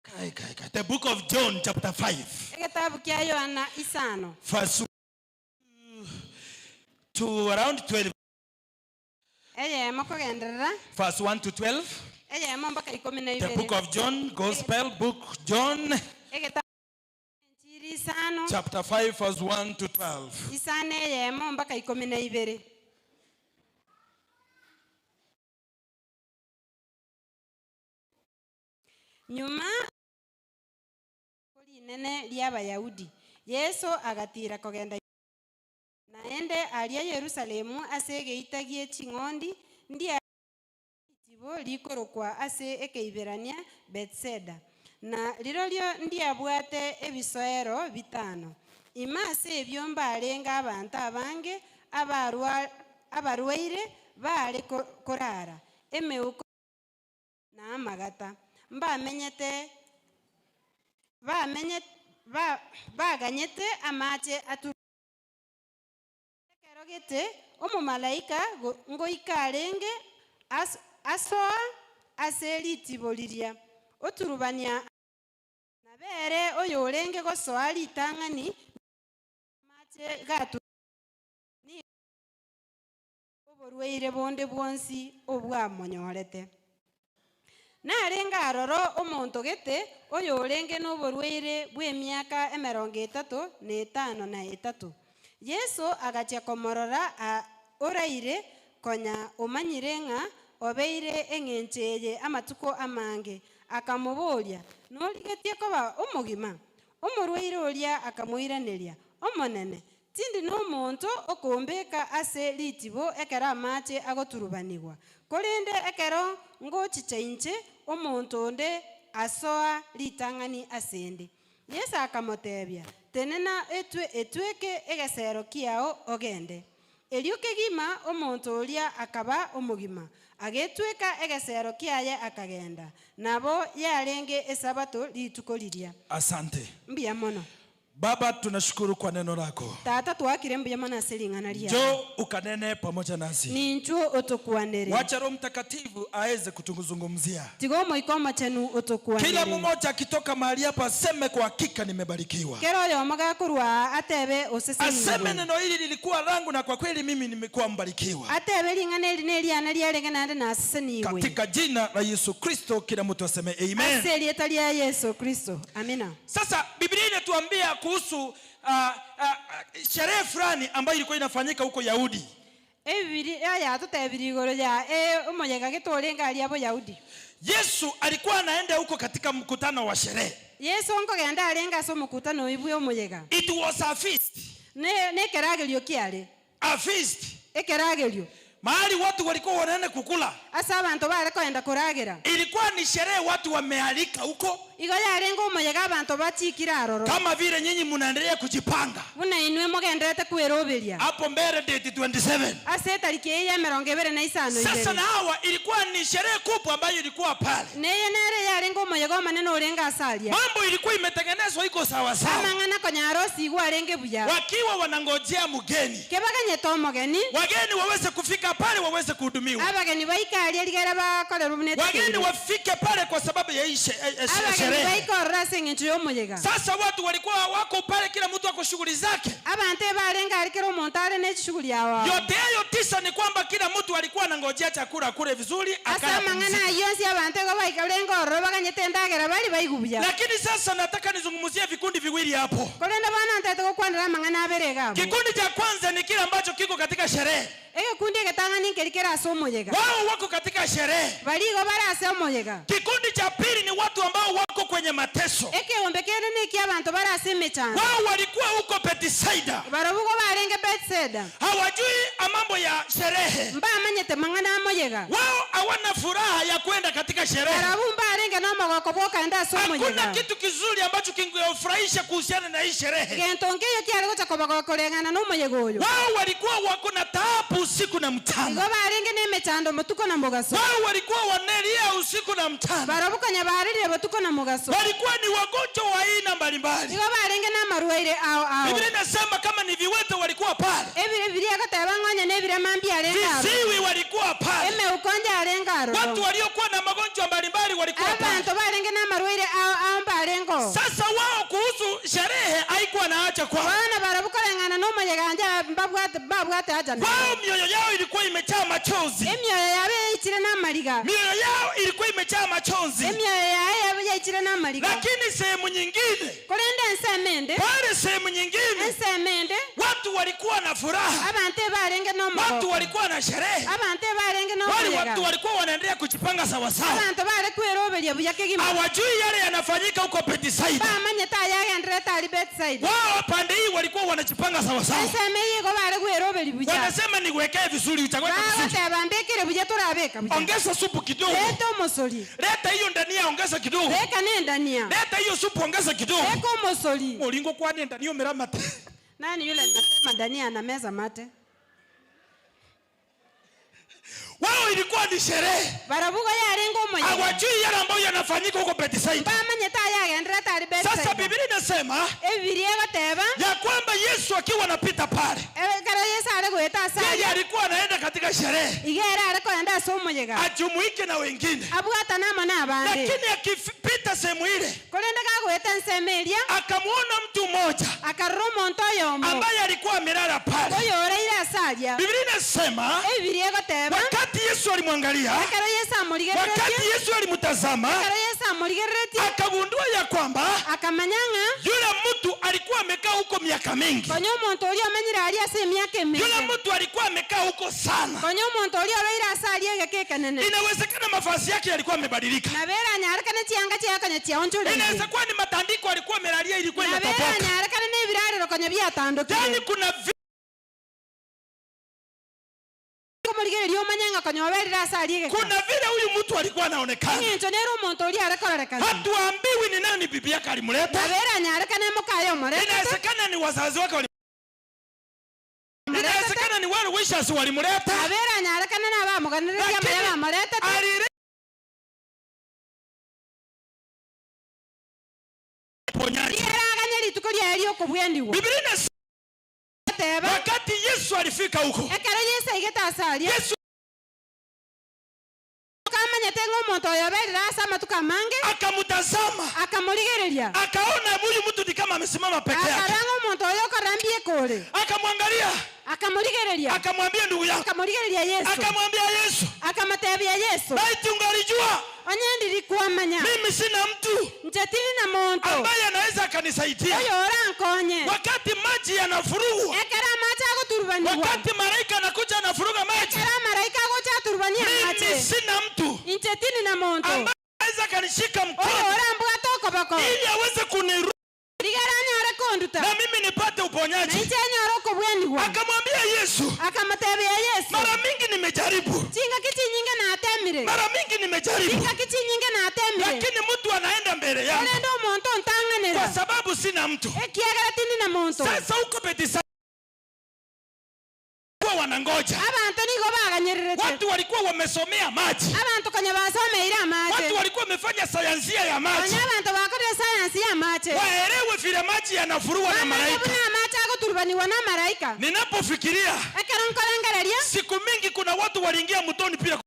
Kai, kai, kai. The book of John chapter 5. Egetabu kia Yohana 5. Verse to around 12. Eyemo kogenderera. Verse 1 to 12. Eyemo mpaka 12. The book of John, Gospel book John. Egetabu injili 5. Chapter 5 verse 1 to 12. 5 eyemo mpaka 12. Nyuma nene lya Bayahudi Yesu agatira kogenda naende aria Yerusalemu ase egeita ching'ondi ndia itibo likorokwa ase ekeiberania Bethsaida na lirorio ndiabwate ebisoero bitano ima ase ebyo mbarenga abantu abange abarwaire bare korara emeuko na amagata mbamenyete baganyete amache atu kerogete omumalaika ngoikarenge asoa ase ritibo riria oturubania nabere oyorenge gosoa ritang'ani amache gatu ni oborwaire bonde bwonsi obwamonyorete. Narenga aroro omonto gete oyorenge n'oborwaire bw'emiaka 35 na 3. Yesu agachia komorora oraire konya omanyire ng'a obeire eng'encho eye amatuko amange akamoboria norigetie koba omogima. Omorwaire oria akamoiraneria omonene tindi n'omonto okombeka ase ritibo ekero amache agoturubanigwa korende ekero ngochicha inche omonto onde asoa ritang'ani asende. Yesu akamotebia tenena etweke egesero kiao ogende. Erio kegima omonto oria akaba omogima agetweka egesero kiaye akagenda. Nabo yarenge esabato rituko riria. Asante. Mbuya mono. Baba, tunashukuru kwa neno lako. Tata tuakire mbuya mono ase ring'ana riao. Njoo ukanene pamoja nasi. Ninchuo otokuanere. Wacha Roho Mtakatifu aweze kutuzungumzia. Tigo moiko machenu otokuanere. Kila mmoja akitoka mahali hapa aseme kwa hakika nimebarikiwa. Kero yo magakurwa atebe osese. Aseme neno hili lilikuwa langu na kwa kweli mimi nimekuwa mbarikiwa. Atebe ring'ana eri neriana riarenge nande naseseniwe. Katika jina la Yesu Kristo kila mtu aseme amen. Ase rieta ria Yesu Kristo. Amina. Sasa Biblia inatuambia kuhusu sherehe fulani ambayo ilikuwa inafanyika huko Yahudi. Yesu alikuwa anaenda huko katika mkutano wa sherehe. Yesu ngogenda arenga so mkutano ibwe omuyega. It was a feast. Ne keragelio kiare. A feast. Ekeragelio. Mahali watu walikuwa wanaenda kukula. Asa abantu bare kwenda kuragera. Ilikuwa ni sherehe watu wamealika huko. Igo yarenga omuyega abantu bachikira aroro. Kama vile nyinyi mnaendelea kujipanga. Buna inwe mugenderete kweroberia. Hapo mbele date 27. Ase tariki ya 25. Sasa na hawa ilikuwa ni sherehe kubwa ambayo ilikuwa pale. Neye nere yarenga omuyega maneno orenga asalia. Mambo ilikuwa imetengenezwa iko sawa sawa. Amang'ana konyarosi igwarenge buya. Wakiwa wanangojea mgeni. Kebaganyete omogeni. Wageni waweze kufika pale waweze kuhudumiwa. Abageni baikaria ligera bakorera obunete. Wageni wafike pale kwa sababu ya hii sherehe. Sasa watu walikuwa wako pale, kila mtu ako shughuli zake. Yote hayo 9 ni kwamba kila mtu alikuwa anangojea chakula kule vizuri akala. Lakini sasa nataka nizungumzie vikundi viwili hapo. Kikundi cha kwanza ni kile ambacho kiko katika sherehe. Wao wako katika sherehe. Kikundi cha pili ni watu ambao wako kwenye mateso. Wao walikuwa huko Bethsaida. Hawajui mambo ya sherehe. Wao hawana furaha ya kwenda katika sherehe. Hakuna kitu kizuri ambacho kingewafurahisha kuhusiana na hii sherehe. Wao walikuwa wako na taabu usiku na mchana. Wao walikuwa wanalia usiku na mchana. Walikuwa ni wagonjwa wa aina mbalimbali. Biblia inasema kama ni viwete walikuwa pale. Viziwi walikuwa walikuwa pale. Emeukonja arenga Watu aroro. waliokuwa na magonjwa mbalimbali walikuwa pale. Abantu barenge n'amarwaire ao mbarengo. Sasa wao kuhusu sherehe haikuwa na haja kwao. Bono barabukoreng'ana n'omoyeganja mbabwate babwate haja nabo. Wao mioyo yao ilikuwa imejaa machozi. Emioyo yabe yaichire n'amariga. Mioyo yao ilikuwa imejaa machozi. Emioyo yaye yabe yaichire n'amariga. Lakini sehemu nyingine, Korende ensemo ende, pale sehemu nyingine, ensemo ende, watu walikuwa na furaha, abantu ebarenge watu n'omugoko. walikuwa na sherehe, Abantu ebarenge wale n'omoyega. watu walikuwa wanaendelea kujipanga sawasawa, Abantu bare kweroberia buya kegima. hawajui yale yanafanyika huko Bethsaida. Bamanyete ayagenderete ari Bethsaida. Wao pande hii walikuwa wanajipanga sawasawa, Ensemo eye igo bare kweroberia buya. wanasema niwekee vizuri, utaweka vizuri, Bagoteba mbikire buya turabika buya. ongeza supu kidogo, Leta omosori. leta hiyo ndania, ongeza kidogo, Beka n'endania. leta hiyo supu, ongeza kidogo. Beka omosori. Mulingo kwani ndania umeramate Nani yule nasema dania anameza mate? Wao ilikuwa ni sherehe, Barabuga yarenga omoyega. hawajui yale ambayo yanafanyika huko Bethsaida. Bamanyete ayagenderete ari Sasa Bethsaida. Biblia inasema Ebibiri egoteba ya kwamba Yesu akiwa anapita pale, ekero Yesu are goeta ase yeye aria, alikuwa anaenda katika sherehe iga ere are koenda ase omoyega ajumuike na wengine, abwatane amo na abande. lakini akipita sehemu ile Korende kagoeta ensemo eria akamwona mtu mmoja akarora omonto oyomo ambaye alikuwa amelala pale. oyo oreire ase aria. Biblia inasema Ebibiri egoteba wakati Yesu alimwangalia, ekero Yesu amorigereretie, wakati Yesu alimtazama, ekero Yesu amorigereretie akagundua ya kwamba akamanya ng'a yule mtu alikuwa amekaa huko miaka mingi. konya omonto oria omenyire aria ase emiaka Yule eminge. mtu alikuwa amekaa huko sana. Konya omonto oria obeire ase aria egeka ekenene. Inawezekana mavazi yake yalikuwa yamebadilika. Nabera anyarekane chianga chiaye konya chiaonchoreire. Inaweza kuwa ni matandiko alikuwa amelalia ilikuwa Nabera imetoboka. anyarekane na ebirarero konya biatandokire. Yaani kuna Komorigereria omanye ng'a konya oberire ase aria egeka. kuna vile huyu mtu alikuwa anaonekana. Eng'encho nere omonto oria arekorerekana. Hatuambiwi ni nani bibi yake alimleta. Nabera anyarekane mokaye omoretete. Inawezekana ni wazazi wake wali Inawezekana ni wale wishers walimleta. Nabera anyarekane na abamoganereria Lakini amaya bamoretete. alile ponyaji. Riaraganya rituko riaye riokobwendigwa. Biblia inasema Teba wakati Yesu alifika huko, ekero Yesu aigete ase aria Yesu kamanyete ng'a omonto oyo oberire ase amatuko amange akamtazama, akamorigereria akaona huyu mtu ni kama amesimama peke yake, akarora ng'a omonto oyo okorora mbieka ore akamwangalia, akamorigereria akamwambia ndugu yangu, akamorigereria Yesu akamwambia Yesu, akamotebia Yesu laiti ungalijua onye ndirikwamanya mimi sina mtu nche tiri na monto ambaye anaweza akanisaidia. oyo orankonye Wakati maji yanafurugwa, ekero amache agoturubaniwa wakati malaika anakuja anafuruga maji, ekero amaraika agocha aturubania mimi amache sina mtu inche tiri na monto ambaye anaweza akanishika oyo mkono orambwate okoboko ili aweze kuniru rigera anyore konduta na mimi nipate na uponyaji. inche anyore okobwenigwa Akamwambia Yesu, akamotebia Yesu mara mingi nimejaribu, chingaki chinyinge natemire mara mingi nimejaribu, chingaki chinyinge natemire lakini mtu anaenda mbele yangu orende omonto kwa ntang'anera sababu sina mtu. ekiagera tindi na monto. Sasa huko Bethsaida wanangoja, Abantu nigo baganyererete watu walikuwa wamesomea maji, abantu konya basomeire amache watu walikuwa wamefanya sayansia ya maji, konya abantu bakorire sayansi ya amache waelewe vile maji yanafurua na bamanye malaika. buna amache agoturubaniwa na malaika. Ninapofikiria Ekero nkorengereria siku mingi, kuna watu waliingia mtoni pia,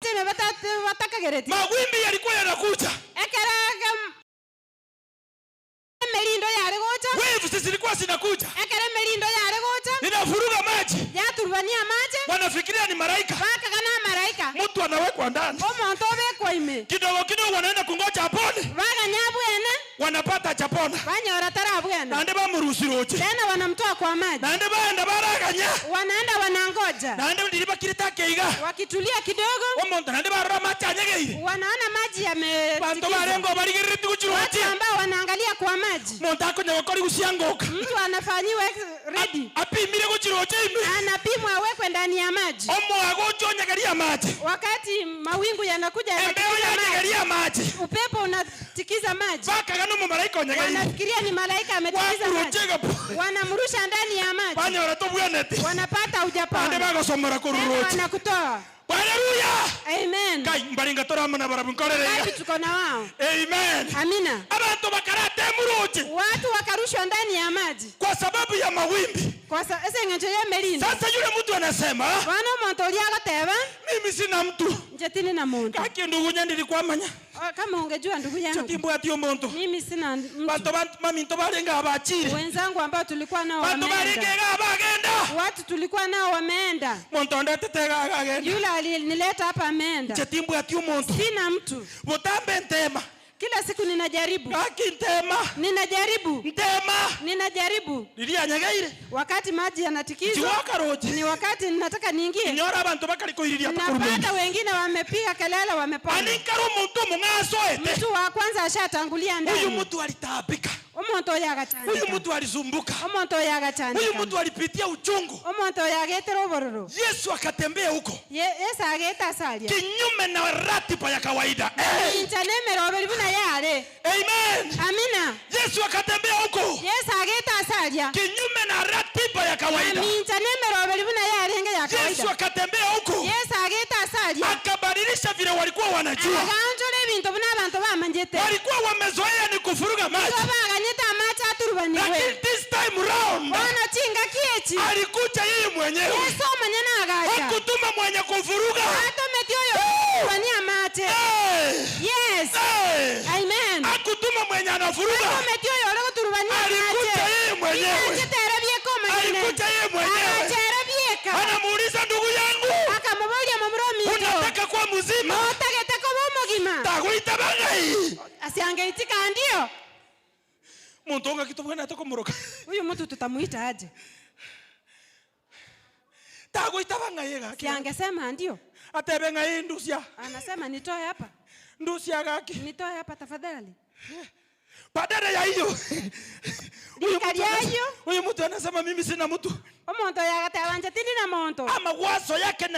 time batakagereti mawimbi yalikuwa yanakuja, ekero emerindo yare gocha waves zilikuwa zinakuja, ekero emerindo yare gocha inafuruga maji, yaturubania amache wanafikiria ni malaika, bakaga na malaika mtu anawekwa ndani omonto obekwa ime kidogo kidogo, wanaenda kungoja apone, baganya abwene wanapata chapona, banyora tarabwena nande bamurusiroche, tena wanamtoa kwa maji nande baenda baraganya, wanaenda wanangoja nande ndiribakiritake iga wakitulia kidogo omonto, nande barora machi anyegeire, wanaona maji bantu yametikizwa barengo barigerereti watu guchiroche, ambao wanaangalia kwa maji monto akonya gokori guciangoka, mtu anafanyiwa ready apimire guchiroche ime, anapimwa awekwe ndani ya maji omwago ucho onyegeria maji, wakati mawingu yanakuja embeo yanatikiza maji yanyegeria maji, upepo unatikiza maji bakaga nomomalaika onyegeire, wanafikiria ni malaika ametikiza maji wakurochega wanamrusha ndani ya maji banyora tobwenete, wanapata bande hujapona bagosomora tena kururoche. wanakutoa. Haleluya! Amen. Kai mbaringa toramana barabu nkorere. Ngapi tuko na wao? Amen. Amina. Abantu bakarate muruchi Watu wakarushwa ndani ya maji kwa sababu ya mawimbi. Sasa yule mtu anasema, mimi sina mtu. Kaki ndugu nilikwamanya. Kama ungejua ndugu yangu. Mimi sina mtu. Wenzangu ambao tulikuwa nao wameenda. Watu tulikuwa nao wameenda. Yule alinileta hapa ameenda. Sina mtu. Kila siku ninajaribu. Ninajaribu. Ninajaribu. Wakati maji yanatikizwa, ni wakati ninataka niingie. Napata wengine wamepiga kelele, wamepona. Mtu wa kwanza ashatangulia ndani. Huyu mtu alitaabika. Omuntu oyo agatandika. Huyu mtu alisumbuka. Omuntu oyo agatandika. Huyu mtu alipitia uchungu. Omuntu oyo agetera obororo. Yesu akatembea huko. Yesu ageta asalia. Kinyume na ratiba ya kawaida. Amen. Amina. Yesu akatembea huko. Yesu ageta asalia. Kinyume na ratiba ya kawaida. Yesu akatembea huko. Yesu ageta asalia. Akabadilisha vile walikuwa wanajua. Walikuwa wamezoea ni kufuruga maji. Lakini this time round alikuja yeye mwenyewe. Hakutuma mwenye kufuruga. Yes. Amen. Hakutuma mwenye anafuruga. Alikuja yeye mwenyewe. Alikuja yeye mwenyewe. Anamuuliza ndugu yangu, unataka kuwa mzima? Takuita bangai. Asiangeitika ndio. Muntu onga kitu bwana atakomuroka. Huyu mtu tutamuita aje? Takuita bangai gaki. Siangesema ndio. Atebe ngai ndusia. Anasema nitoe hapa. Ndusia gaki. Nitoe hapa tafadhali. Badala ya hiyo. Huyu mtu anasema mimi sina mtu. Omuntu yagatebanja tindi na muntu. Ama wazo yake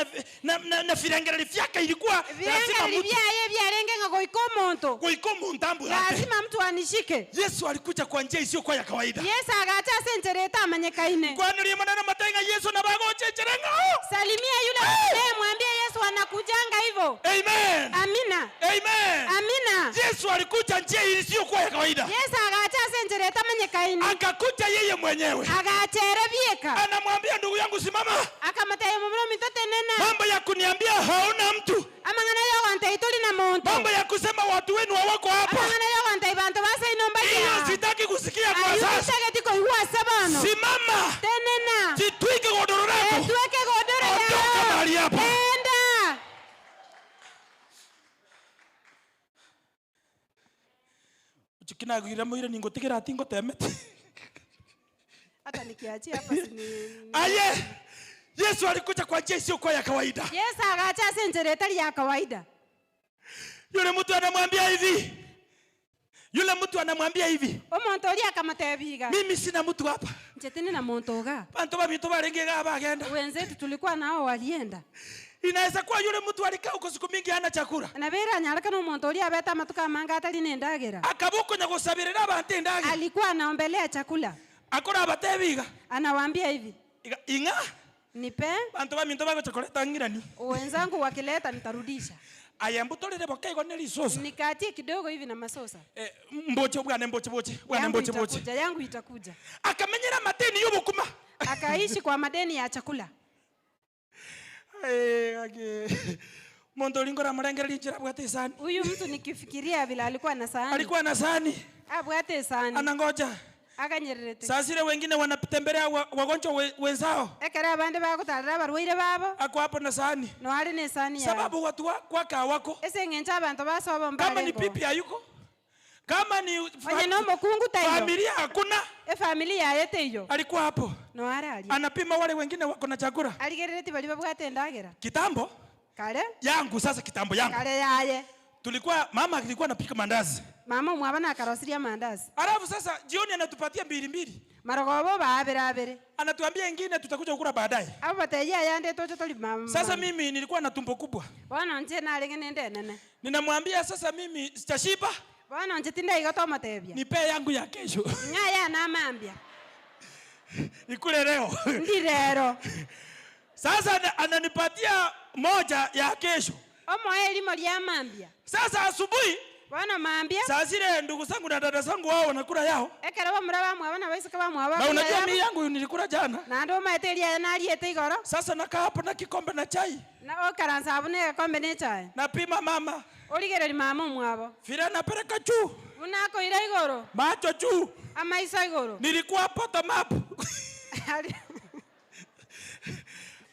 na virengereri vyake ilikuwa lazima mtu. Byaye byarengenga goiko omuntu. Goiko omuntu ambu. Lazima mtu anishike. Yesu alikuja kwa njia isiyo ya kawaida. Yesu agacha sentereta amanyekaine. Kwani limanana matenga Yesu na bagochecherenga. Salimia yule mwambie Yesu anakujanga hivyo. Amen. Amina. Amen. Amina. Yesu alikuja njia isiyo ya kawaida. Yesu agacha sentereta amanyekaine. Akakuja yeye mwenyewe. Agacherebieka. Anamwambia ndugu yangu simama. Akamatayo mumuro mitote nena. Mambo ya kuniambia hauna mtu. Amangana yo wante ituli na muntu. Mambo ya kusema watu wenu hawako hapa. Amangana yo wante ibantu basa inomba ya. Hiyo sitaki kusikia kwa sasa. Ayutake tiko iwa sabano. Simama. Tenena. Jitwike godoro lako. Etweke godoro lako. Ondoka mahali hapa. Enda. Chikina gira moire ningotigera atingo temete. Hata nikiachia hapa sini. Aye. Yesu alikuja kwa njia isiyo ya kawaida. Yesu agacha sentereta ya kawaida. Yule mtu anamwambia hivi. Yule mtu anamwambia hivi. Omuntu oli akamatebiga. Mimi sina mtu hapa. Njetini na muntu ga. Bantu babitu barengega abagenda. Wenzetu tulikuwa nao walienda. Inaweza kuwa yule mtu alikaa huko siku mingi hana chakula. Na bera nyaraka no muntu oli abeta matuka manga atali nendagera. Akabuko nyagusabirira abantu endagera. Alikuwa anaombelea chakula. Akora abatebiga. Anawaambia hivi. Inga nipe. Bantu baminto bago chokoleta ngirani. Wenzangu wakileta nitarudisha. Aya mbutolere bokaigo nelisosa. Nikatie kidogo hivi na masosa. Mboche bwana mboche boche. Bwana mboche boche. Yangu itakuja. Akamenyera madeni yobukuma. Akaishi kwa madeni ya chakula. Muntu lingora murengera linjira bwate sahani. Huyu mtu nikifikiria vile alikuwa na sahani. Alikuwa na sahani. Abwate sahani. Anangoja. Akanyererete. Sasa ile wengine wanatembelea wagonjwa wenzao. Ekera abande bakutarira barwaire babo. Ako hapo na sahani. No ali ne sahani ya. Sababu watu kwake hawako. Ese ngencha abantu basoba mbale. Kama ni pipi hayuko. Kama ni onye no mukungu tayo. Familia hakuna. E familia yete iyo. Alikuwa hapo. No arali. Anapima wale wengine wako na chakula. Aligerereti bali babwate ndagera. Kitambo? Kale? Yangu sasa kitambo yangu. Kale yaye. Tulikuwa mama alikuwa anapika mandazi. Mama mwabana akarosiria mandazi. Alafu sasa jioni anatupatia mbili mbili. Marogobo baabere abere. Anatuambia ingine tutakuja kukula baadaye. Abo bateja yande tocho toli mama. Sasa mimi nilikuwa na tumbo kubwa. Bwana nje na lengene nene. Ninamwambia sasa mimi sitashiba. Bwana nje tinda igato matebia. Nipe yangu ya kesho. Ngaya na mambia. Nikule leo. Ndi lero. Sasa ananipatia moja ya kesho. Omo elimo lya mambia. Sasa asubuhi Bwana maambia. Saa zile ndugu zangu na dada zangu wao wanakula yao. Ekero bamura bamwabo na baiseke bamwabo. Na unajua mimi yangu nilikula jana. Na ndo maeteria nariete igoro. Sasa nakaa hapo na kikombe na chai. Na okaransa abu ne kikombe ne chai. Napima mama. Origereri mama omwabo. Vile napeleka juu. Unakoira igoro. Macho juu. Amaiso igoro. Nilikuwa bottom up.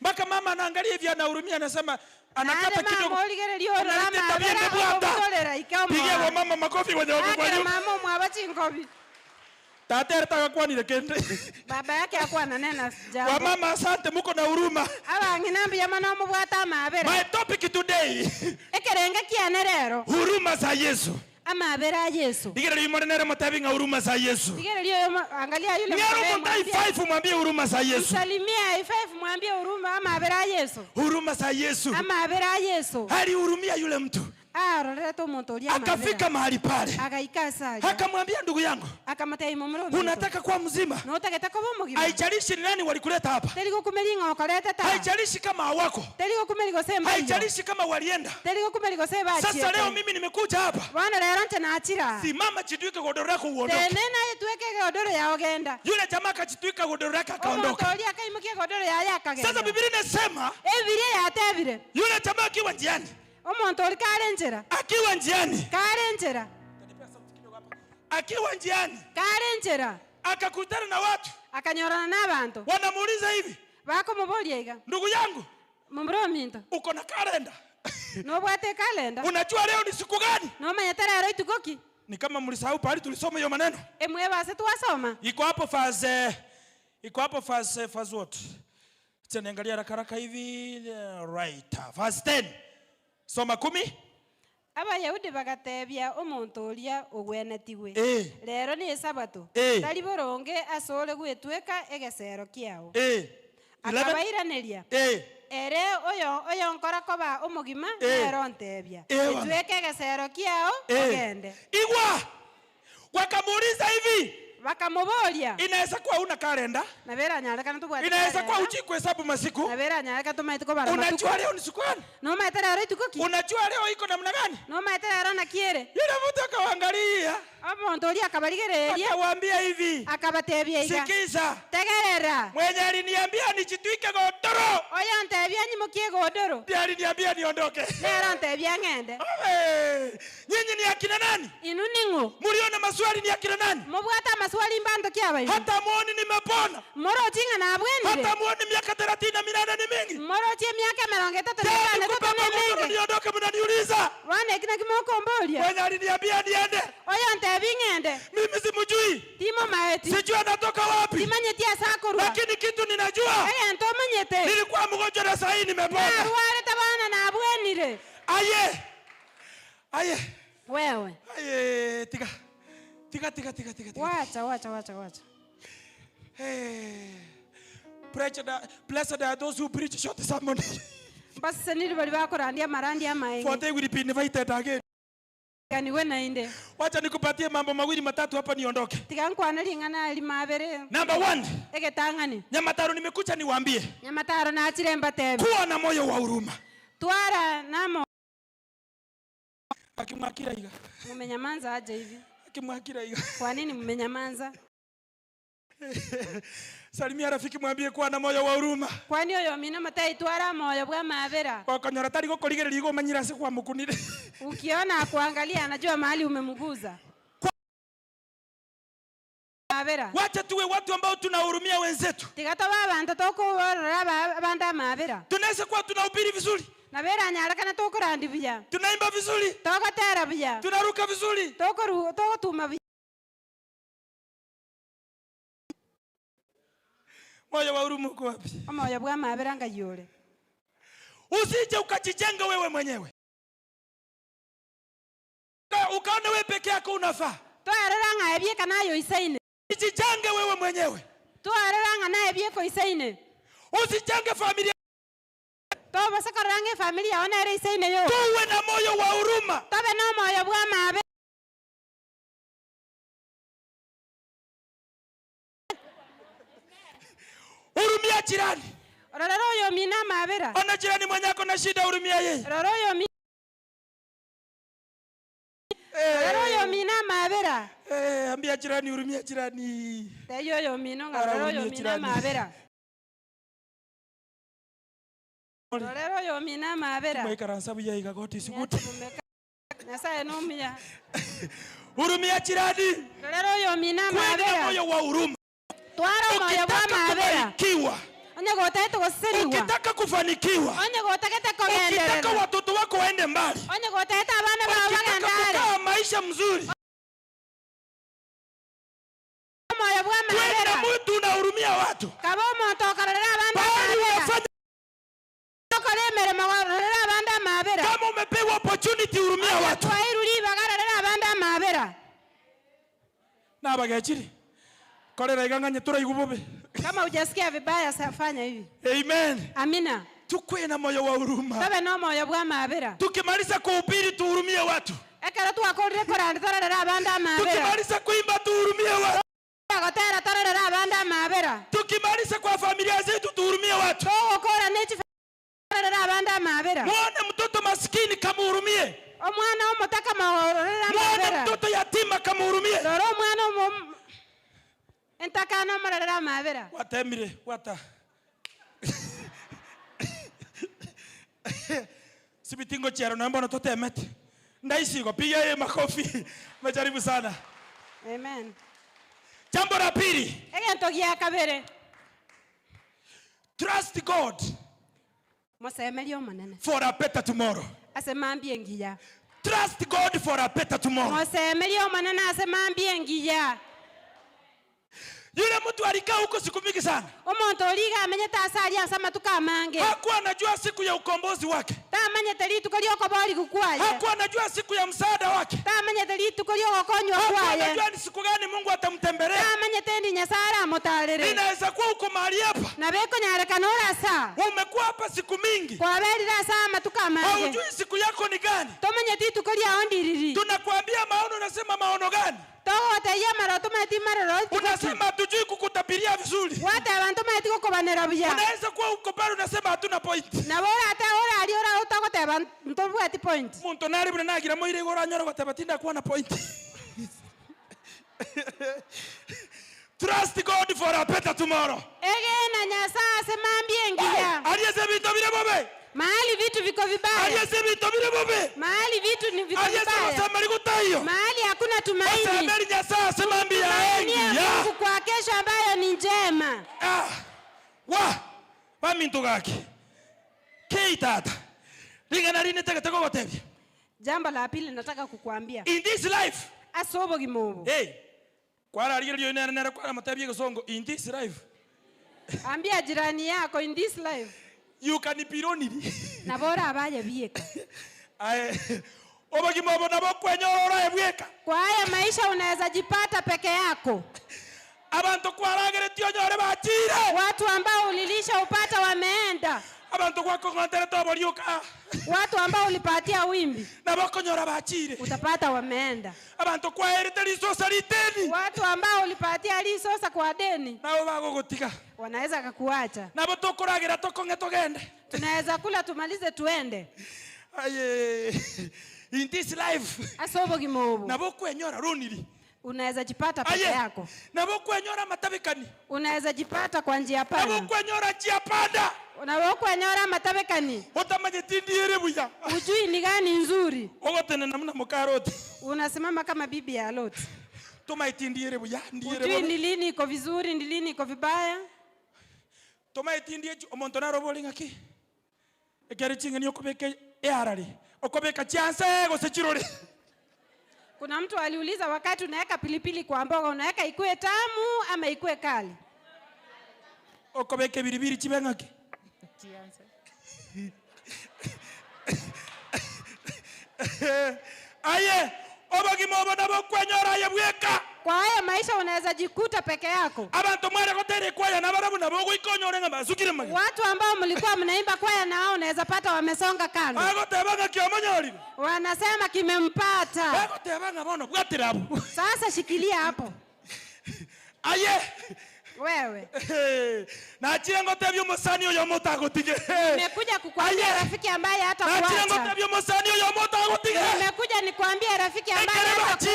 Mpaka mama anaangalia hivi anahurumia anasema anakata kidogo. Pigia kwa mama makofi wenye wako kwa nyumba. Mama mwaba chinkobi. Tata alitaka kuwa nile kende. Baba yake hakuwa ananena jambo. Kwa mama asante muko na huruma. Abang'ina mbuya mono mubwate amabera. My topic today. Ekerenga kiane rero. Huruma za Yesu. Amabera Yesu. Digere limonenere mutabi nga huruma za Yesu. Digere liyo angalia yule mtabi. Nyaro 5 mwambie huruma za Yesu. Msalimia 5 mwambie huruma amabera Yesu. Huruma za Yesu. Amabera Yesu. Alihurumia yule mtu. Akafika mahali pale. Akamwambia ndugu yangu, unataka kuwa mzima? Haijalishi ni nani walikuleta hapa. Haijalishi kama hawako. Haijalishi kama walienda. Sasa leo mimi nimekuja hapa. Simama jitwike godoro lako uondoke. Yule jamaa akajitwika godoro lake akaondoka. Sasa Biblia inasema yule jamaa akiwa njiani, omuntu ori karenjera. Akiwa njiani. Karenjera. Akiwa njiani. Karenjera. Akakutana na watu. Akanyorana na abantu. Wanamuuliza hivi. Bakomuboria iga. Ndugu yangu. Mumuro minto. Uko na kalenda? Nobwate kalenda. Unajua leo ni siku gani? Nomanyete rero itukoki. Ni kama mlisahau pahali tulisoma hiyo maneno. Emwe base twasoma. Iko hapo verse, iko hapo verse, verse what? Acha niangalia haraka haraka hivi. Right. Verse 10. Soma 10. Abayahudi bagatebia omuntu oria ogwenetigwe. Rero ni Sabato. Tari boronge asore gwetweka egesero kiao. Akabairaneria. Ere oyo oyonkora koba omogima nero ntebia. Etweke egesero kiao ogende. Igwa. Wakamuuliza hivi. Wakamuboria. Inaweza kuwa una kalenda. Na vera nyareka ntubwate. Inaweza kuwa hujui kuhesabu masiku. Na vera nyareka tumaite kobara matuko. Unajua leo ni siku gani? No maete rero itukoki. Unajua leo iko namna gani? No maete rero na kiere. Yule mtu akawaangalia. Omuntu oria akabarigereria. Akawaambia hivi. Akabatebia iga. Sikiza. Tegerera. Mwenye aliniambia nijitwike godoro. Oyo ntebia nyimukie godoro. Ndiye aliniambia niondoke. Nero ntebia ng'ende. Nyinyi ni akina nani? Inu ning'o? Muliona maswali ni akina nani? Mubwata maswali mbanto kiaba. Hata muoni nimepona. Morochi ng'a nabwenire. Hata muoni miaka 38 ni mingi. Morochi miaka 35 ni mingi. Niondoke mnaniuliza. Wane kina kimokomboria. Mwenye aliniambia niende. Oyo ntebi ng'ende. Mimi simjui. Timo maeti. Sijui anatoka wapi. Timanyeti asakorwa. Lakini kitu ninajua. Egento manyete. Nilikuwa mgonjwa na sasa nimepona. Narware tabana nabwenire. Aye. Aye. Wewe. Aye, tiga. Tiga tiga tiga tiga. Wacha wacha wacha wacha. Hey. Blessed are those who preach short sermon. Basi nili bali bakorandia marandia maenge. For they will be invited again. Kaniwe na inde. Wacha nikupatie mambo mawili matatu hapa niondoke. Tiga nkwana lingana limabere. Number 1. Egetangani. Nyamataro nimekucha niwaambie. Nyamataro nachiremba tebe. Kuwa na moyo wa huruma. Twara namo. Akimwakira iga. Mumenyamanza aje hivi? Akimwakira iga. Kwa nini mmenyamanza? Salimia rafiki mwambie kuwa na moyo wa huruma. Kwani oyo mina matai twara moyo bwa mabera. Wakanyora tari gokorigereria igo manyira se kwa mukunire. Ukiona kuangalia anajua mahali umemguza. Mabera. Wacha tuwe watu ambao tunahurumia wenzetu. Tigato babantu tokuborora banda mabera. Tunaweza kuwa tunahubiri vizuri. Na vera nyaraka na tokorandi buya. Tunaimba vizuri. Togotera buya. Tunaruka vizuri. Tokoru togotuma buya. Moyo wa huruma uko wapi? Moyo bwa mabera ngayure. Usije ukajijenga wewe mwenyewe. Ukaona wewe peke yako unafaa. Twarora ng'aebie kana yo isaine. Usijijenge wewe mwenyewe. Twarora ng'anaebie ko isaine. Usijenge familia. Toba sakorange familia ona ere isaine yo. Tuwe na moyo wa huruma. Tobe no moyo bwa mabe. Hurumia jirani. Rororo yo mina mabera. Ona jirani mwenye ako na shida, hurumia yeye. Rororo yo mi. amabera. Ambia jirani, hurumia jirani. Teyo yo mino ngaroro yo mina amabera. Rorero yo mina amabera. Mwikaransa buya iga God is good. Nyasaye numia. Hurumia jirani. Rorero yo mina amabera. Moyo wa huruma. Twara moyo wa amabera. Ukitaka kufanikiwa, ukitaka watoto wako waende mbali, ukitaka kukaa maisha mzuri, kwenda mtu unahurumia watu. Kama umepewa opportunity, hurumia watu. Na bagachiri korera iganganye turaigubobe. Kama hujasikia vibaya fanya hivi. Amen. Amina. Tukue na moyo wa huruma. Tabe no moyo bwa mabera. Tukimaliza kuhubiri tuhurumie watu. Ekero twakorire koranda torerera abanda amabera. Tukimaliza kuimba tuhurumie watu. Gotera torerera abanda amabera. Tukimaliza kwa familia zetu tuhurumie watu. Togokora nechi torerera abanda amabera. Muone mtoto maskini kamuhurumie. Omwana omotaka mahorera amabera. Muone mtoto yatima kamuhurumie. Roro omwana entakana omorerera amabera. Watemire wata. Sibitingo chero na mbono totemete. Ndaisigo piga yeye makofi. Majaribu sana. Amen. Jambo la pili. Egento gia kabere. Trust God. Mosemerio manene. For a better tomorrow. Asemambie ngiya. Trust God for a better tomorrow. Mosemerio manene asemambie ngiya. Yule mtu alikaa huko siku mingi sana. Omuntu oliga amenyete asali asama tukamange. Hakuwa anajua siku ya ukombozi wake. Tamanyete lituko lyokobori kukwaye. Hakuwa anajua siku ya msaada wake. Tamanyete lituko lyokokonywa kwaye. Hakuwa anajua ni siku gani Mungu atamtembelea. Tamanyete ndi Nyasaye aramutarire. Inaweza kuwa uko mahali hapa. Na beko nyarekana orasa. Umekuwa hapa siku mingi. Kwaberira asama tukamange. Haujui siku yako ni gani. Tomanyete lituko lyao ndiriri. Tunakuambia maono, unasema maono gani? Unasema hatujui kukutabiria vizuri. Unaweza kuwa uko pale unasema hatuna point. Muntu nari buna nagira moire igoro anyora goteba tinda kuwa na point. Trust God for a better tomorrow. Egena Nyasaye asemambie ngiya. Aliyese bintu bire bobe. Mahali vitu viko vibaya. Aliyese bintu bire bobe. Mahali vitu ni viko vibaya. Mahali hakuna tumaini. Asemeli Nyasaye asemambia ngiya. Mungu kwa kesho ambayo ni njema. Wa bamintu gaki. Keitata. Ringana rine tega tego gotebia. Jambo la pili nataka kukuambia. In this life. Asobo gimobo. Hey. Kwara rigiryo nere nere kwara matebie gosongo in this life. Ambia jirani yako in this life. You can be lonely. Na bora abaye bieka. Aye. Obagimo bona bokwenyorora ebweka. Kwa haya maisha unaweza jipata peke yako. Abantu kwarageretio nyore bachire. Watu ambao ulilisha upata wameenda. Abantu kwakongotere toborioka. Watu ambao ulipatia wimbi. Na bokonyora bachire. Utapata wameenda. Abantu kwaerete lisosa liteni. Watu ambao ulipatia lisosa kwa deni. Nao bagogotiga. Wanaweza kukuacha. Nabo tokoragira tokonge togende. Tunaweza kula tumalize tuende. Aye. In this life. Asobo gimobo. Nabo kwenyora roniri. Unaweza jipata peke yako. Nabo kwenyora matabikani. Unaweza jipata kwa njia pana. Nabo kwenyora njia panda. Nabo kwenyora matabikani. Utamanye tindi buya. Ujui ni gani nzuri. Ogotene namna mukaroti. Unasimama kama bibi ya Lot. Tumaitindi buya ndiere. Ujui ni lini iko vizuri, ni lini iko vibaya. Tumaitindi omonto naroboli ngaki. Ekere chingeni okobeke earari. Okobeka chanse gose chirore. Kuna mtu aliuliza wakati unaweka pilipili kwa mboga unaweka ikue tamu ama ikue kali? Okobeke biribiri chibengaki. Aye, obagimo bona bokwenyora yebweka. Kwa haya maisha unaweza jikuta peke yako. Abantu mware gotere kwaya na barabu na bogo ikonyore ngaba sukire magi. Watu ambao mlikuwa mnaimba kwaya na wao unaweza pata wamesonga kando. Bagotebanga kiomonyori. Wanasema kimempata. Bagotebanga bono bwatira hapo. Sasa shikilia hapo. Aye. Wewe. Na chirengo tebyo musani oyo mutagotige. Nimekuja kukuambia rafiki ambaye hata kuacha. Na chirengo tebyo musani oyo mutagotige. Nimekuja nikuambia rafiki ambaye hata kuacha.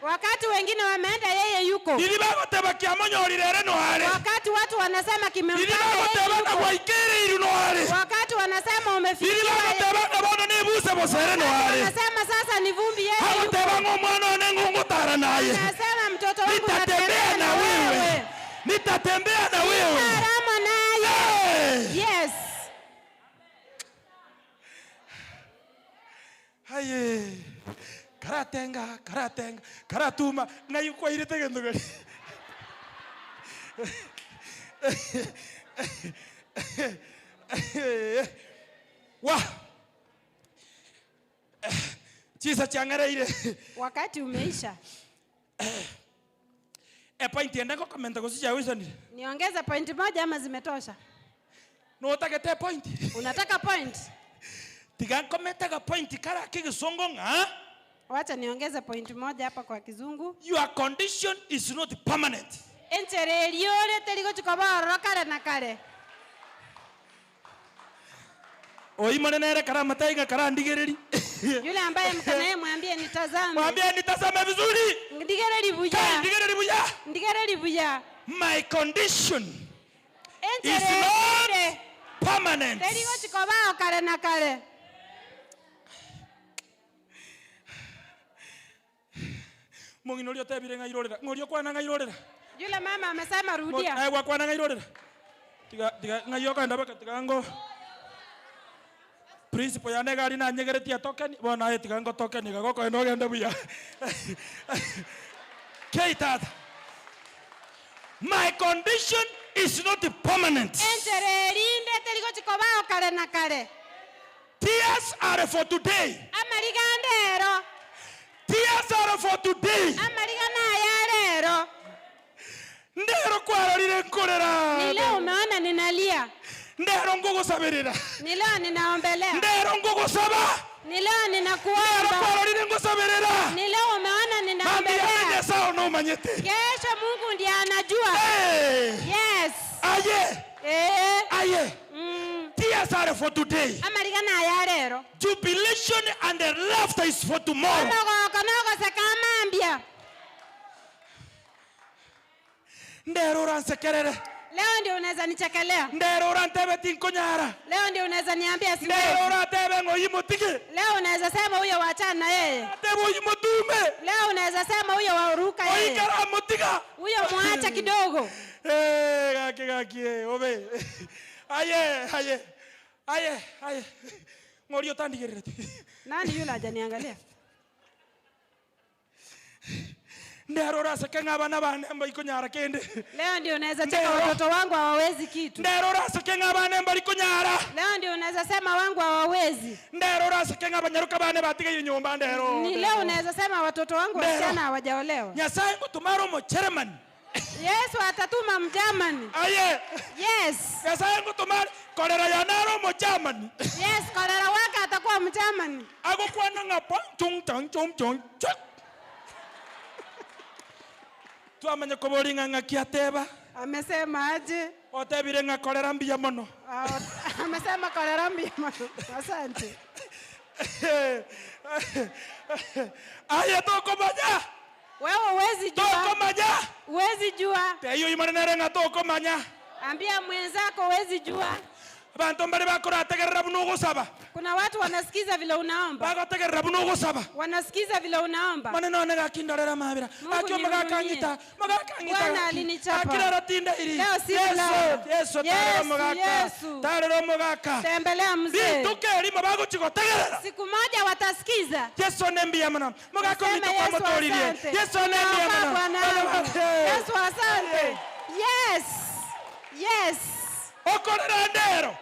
Wakati wengine wameenda, yeye yuko. Riri bagoteba kiamonyorire ere no are. Wakati watu wanasema kimempata, Riri yeye bagoteba yuko. na gwaikereiru no are. Wakati wanasema Riri umefikiwa, bagoteba na bono nebuse bosere no are. wanasema sasa ni vumbi, yeye yuko. Bagoteba ng'o omwana one ng'ongotara naye. Anasema mtoto wangu Nitatembea na wewe. Nitatembea na wewe. Karama naye. Hey! Yes. Haye. Karatenga, karatenga, karatuma ng'ai kwairete gento gari. Wa. Chisa changareire. Wakati umeisha. Point ende ngokomenta gosichawisanire. Niongeze point moja ama zimetosha? Notagete point. Unataka point? Tiga nkometaga point kara kigisongo ng'a. Wacha niongeze point moja hapa kwa Kizungu. Your condition is not permanent. Enchere eriore terigochikoba kare na kare. Oimone nere kara mataiga kara ndigereri. Yule ambaye mkanaye mwambie nitazame. Mwambie nitazame vizuri. Ndigereri buya. Kai ndigereri buya. Ndigereri buya. My condition Enchere is not eriore permanent. terigochikoba kare na kare. Mungino rio tebire ngairorera. Ngorio kwana ngairorera. Yule mama amesema rudia. Ai gwa kwana ngairorera. Tiga tiga ngayo kaenda baka tiga ngo. Principle ya negari na nyegeretie token bona aye tiga ngo token gagoko endo genda buya. Keita. My condition is not permanent. Enchere erinde terigochikoba kare na kare. Tears are for today. Amarigandero. Tears are for today. Amarigana ya lero. Ndero kwarorire nkorera. Ni leo umeona ninalia. Ndero ngugusabirira. Ni leo ninaombelea. Ndero ngugusaba. Ni leo ninakuomba. Ndero kwarorire ngusabirira. Ni leo umeona ninaombelea. Mambia Nyasaye no manyete. Kesho Mungu ndiye anajua. Hey. Yes. Aye. Eh. Aye. Tears are for today. Amarigana ya lero. Jubilation and the laughter is for tomorrow. Omogoko nogoseka amambia. Ndero uransekerere. Leo ndio unaweza nichekelea. Ndero urantebe tinkonyara. Leo ndio unaweza niambia siwezi. Ndero uratebe ngoyimotike. Leo unaweza sema huyo waachana na yeye. Atebe oyimotume. Leo unaweza sema huyo waruka yeye. Oikara motiga. Huyo muacha kidogo. Eh, gaki gaki obe. Aye, aye. Aye, aye. Ngorio tandigerere. Nani yule hajaniangalia? Ndero uraseke ng'abana bane mbaikonyara kende. Leo ndio unaweza cheka watoto wangu hawawezi kitu. Ndero uraseke ng'abana mbarikonyara. Leo ndio unaweza sema wangu hawawezi. Ndero uraseke ng'abanyaruka bane batigaire nyumba ndero. Ni leo unaweza sema watoto wangu wasichana hawajaolewa. Nyasaye ngutumara omocheremani. Yesu atatuma mjamani. Aye. Yes. Nyasaye ngutumara korera yanaro mojamani. Yes, korera wake atakuwa mjamani. Agokwana ng'apa chung chang chong chong chak. Twamanya kobori ng'ang'a kiateba. Amesema aje? Otebire ng'a korera mbiya mono. Amesema korera mbiya mono. Asante. Aye tokomanya. Wewe huwezi jua. Tokomanya. Huwezi jua. Teyo imanere ng'a tokomanya. Ambia mwenzako huwezi jua. Bantu mbali bakorategerera buno ogosaba. Kuna watu wanasikiza vile unaomba. Bagotegerera buno ogosaba. Wanasikiza vile unaomba. Maneno ne gakindorera mabira. Mungu Akio nihurumie. magakangita, magakangita. Bwana alinichapa. Akirara tinda iri. Leo si Yesu, kulala. Yesu tarero mogaka. Yesu. Tarero mogaka. Tembelea mzee. Rituko erimo bagochigotegerera. Siku moja watasikiza. Yesu nembia mana. Mogako Useme mito kwa Yesu motoririe. asante. Yesu nembia Naomba mana. Bwana wangu. Yesu asante. Yes. Yes. Okorera ndero.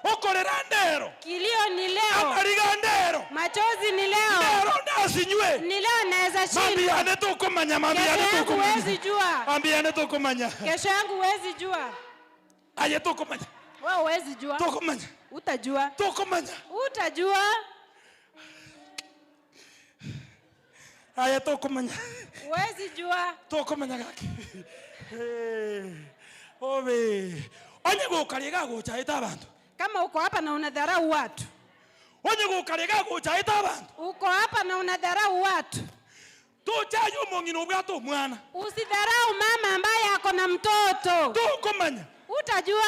Okorera ndero. Kilio ni leo. Amariga ndero. Machozi ni leo. Ndero ndasinywe. Ni leo naweza shinda. Mambiane tukumanya, mambiane Kesho yangu tukumanya. huwezi jua. Mambiane tukumanya. Kesho yangu huwezi jua. Aye tukumanya. Wewe huwezi jua. Tukumanya. Utajua. Tukumanya. Utajua. Aye tukumanya. Huwezi jua. Tukumanya gaki. Obe. Onye gukariga guchaita abantu. Kama uko hapa na unadharau watu. Onye gukariga guchaita abantu. Uko hapa na unadharau watu. Tochayo omong'ina obwate omwana. Usidharau mama ambaye ako na mtoto. Tokomanya. Utajua.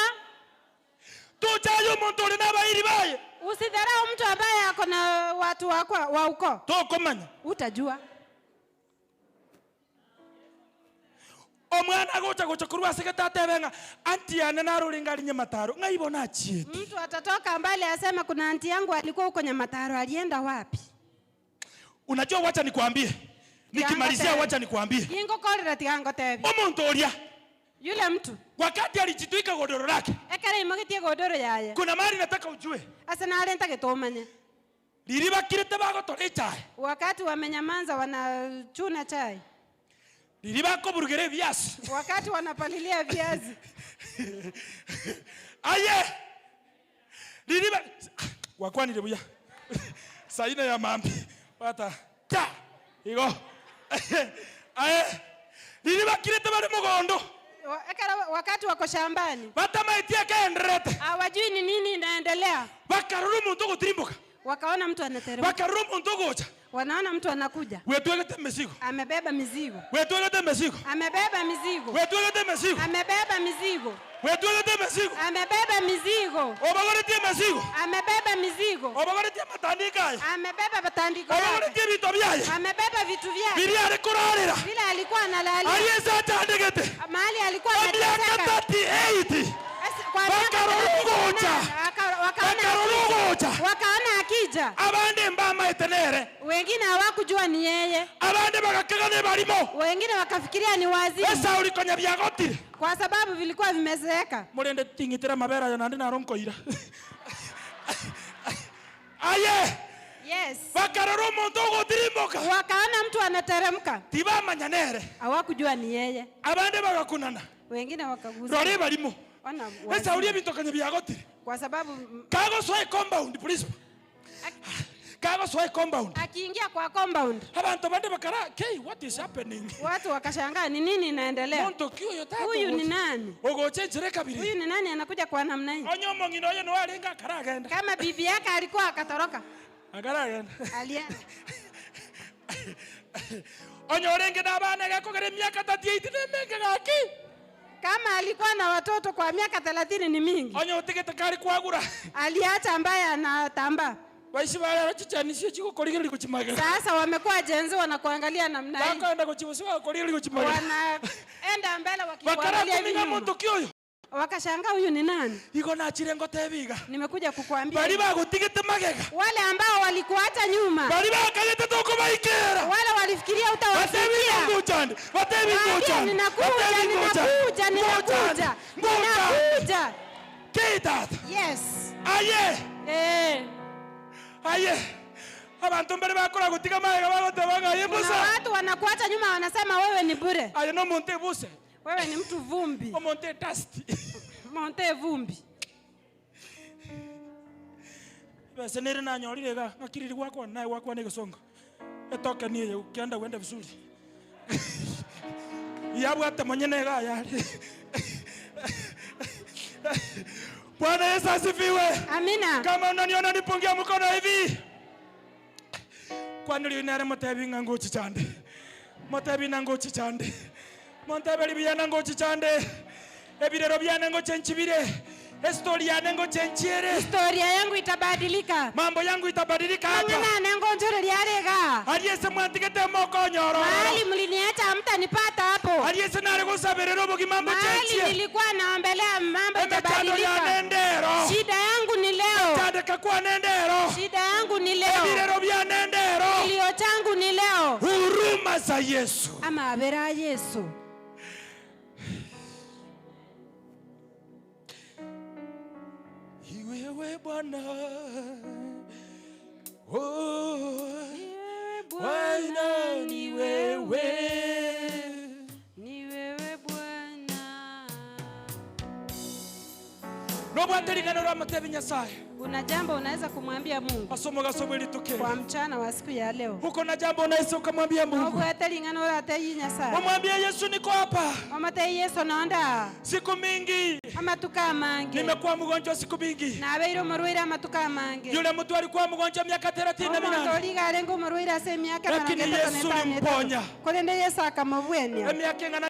Tochayo omonto ore n'abairi baye. Usidharau mtu ambaye ako na watu wako wa ukoo. Tokomanya. Utajua. Omwana agocha gocha korwa ase getatebe ng'a anti yane narore ngari Nyamataro ng'a ibo nachiete. Mtu atatoka mbali asema kuna anti yangu alikuwa huko Nyamataro, alienda wapi? Unajua, wacha nikwambie. Nikimalizia wacha nikwambie. Ingokorera tigangotebi. Omonto oria Yule mtu wakati alijitwika godoro lake, ekere imogetie godoro yaye. Kuna mali nataka ujue. Ase narenta getomanye. Riri bakirete bagotora echae. Wakati wamenyamanza wanachuna chai. Riri bakoburugere viazi. Wakati wanapalilia viazi. Aye. Riri ba wakwanire buya. Saina ya mambi. Bata. Ta. Igo. Aye. Riri bakirete bari mugondo. Wakati wako shambani. Batamaitia kaenderete. Hawajui ni nini inaendelea. Bakaruru muntu gutirimbuka. Wakaona mtu anateremka. Bakaruru muntu gocha. Wanaona mtu anakuja. Wetwegete mizigo. Amebeba mizigo. Wetwegete mizigo. Amebeba mizigo. Wetwegete mizigo. Amebeba mizigo. Wetwegete mizigo. Amebeba mizigo. Obagoretie mizigo. Amebeba mizigo. Obagoretie matandiko aya. Amebeba matandiko. Obagoretie vitu vyaye. Amebeba vitu vyake. Bili alikurarira. Vile alikuwa analalia. Aliyeza atandikete. Mahali alikuwa anateseka. Miaka 38. Kwa miaka Bakarurugocha. Bakarurugocha. Wakaona akija. Abande mbama etenere. Wengine hawakujua ni yeye. Abande bakakagane barimo. Wengine wakafikiria ni wazimu. Esa ulikonya byagotire. Kwa sababu vilikuwa vimezeeka. Murende tingitira mabera ya nandi naronkoira. Aye. Yes. Bakaroro muntu ogotirimboka. Wakaona mtu anateremka. Tibamanya nere. Hawakujua ni yeye. Abande bakakunana. Wengine wakaguza. Rore barimo. Ona. Esa ulie bitokanya byagotire. Kwa sababu kago soe compound please. Kago soe compound. Akiingia kwa compound. Abantu bande bakara, "Hey, what is happening?" Watu wakashangaa ni nini inaendelea? Muntu kiyo tatu. Huyu ni nani? Ogochenjere kabiri. Huyu ni nani anakuja kwa namna hii? Onyo mongino oyo no alenga akaragenda. Kama bibi yake alikuwa akatoroka. Akaragenda. Alienda. Onyo orenge na abana gakogere miaka 38 nemenge gaki. Kama alikuwa na watoto kwa miaka 30 ni mingi. Onyo utigete kari kwagura. Aliacha ambaye anatamba. Waishi wale wachichanisio chiko koligiri kuchimaga. Sasa wamekuwa jenzi wanakuangalia namna hii. Wakaenda kuchibusiwa koligiri kuchimaga. Wanaenda mbele wakikuangalia hivi nyuma. Wakashangaa huyu ni nani? Iko na chirengo tebiga. Nimekuja kukuambia. Bali bagutigete magega. Wale ambao walikuacha nyuma. Bali bakagete tokubaikera. Wale walifikiria utawafikia. Batebi nguchande. Batebi nguchande. Ninakuja, ninakuja, ninakuja. Ninakuja. Kita. Yes. Aye. Eh. Aye. Abantu mbere bakora gutiga magega bagotebanga aye busa. Watu wanakuacha nyuma wanasema wewe ni bure. Aye no monte buse. Wewe ni mtu vumbi. Monte dust. Monte vumbi. Bese nere na nyorire ga ngakiriri gwakwa naye gwakwa negesonga. Etoke niye ukienda uende vizuri. Yabwate mwenye ga yari. Bwana Yesu asifiwe. Amina. Kama unaniona nipungia mkono hivi. Kwani ulinare motebi ngangochi chande. Motebi nangochi chande. Montebeli biyana ngochi chande. Ebirero biyana ngochenchibire. Historia yangu chenchiere. Historia yangu itabadilika. Mambo yangu itabadilika hapa. Mangana nengo liarega. Aliyese mwantigete moko nyoro. Mahali mliniacha hamtanipata hapo. Aliyese nare gusabere robo kimambo chenchie. Mahali nilikuwa naombelea mambo itabadilika. Nendero. Shida yangu ni leo. Tandika kwa nendero. Shida yangu ni leo. Ebirero bya nendero. Kilio changu ni leo. Huruma za Yesu. Ama abera Yesu. Wewe Bwana, oh, Bwana ni wewe, ni wewe Bwana, Nobwate ling'ana rwa matebi Nyasaye. Una jambo unaweza kumwambia Mungu Asomo gasomwe lituke. kwa mchana wa siku ya leo. Uko na jambo unaweza ukamwambia Mungu. Nobwate ling'ana orateyi Nyasaye. Umwambie Yesu, niko hapa. Omatei Yesu nonda. Siku mingi Amatuko amange. nimekuwa mgonjwa siku mingi. Nabeire omorwaire amatuko amange. Yule mtu alikuwa mgonjwa miaka 38. Omonto origa arenge omorwaire ase emiaka Lakini emerongo etato Yesu na etano ulimponya. Korende Yesu akamobwenia. Emiaka eng'ana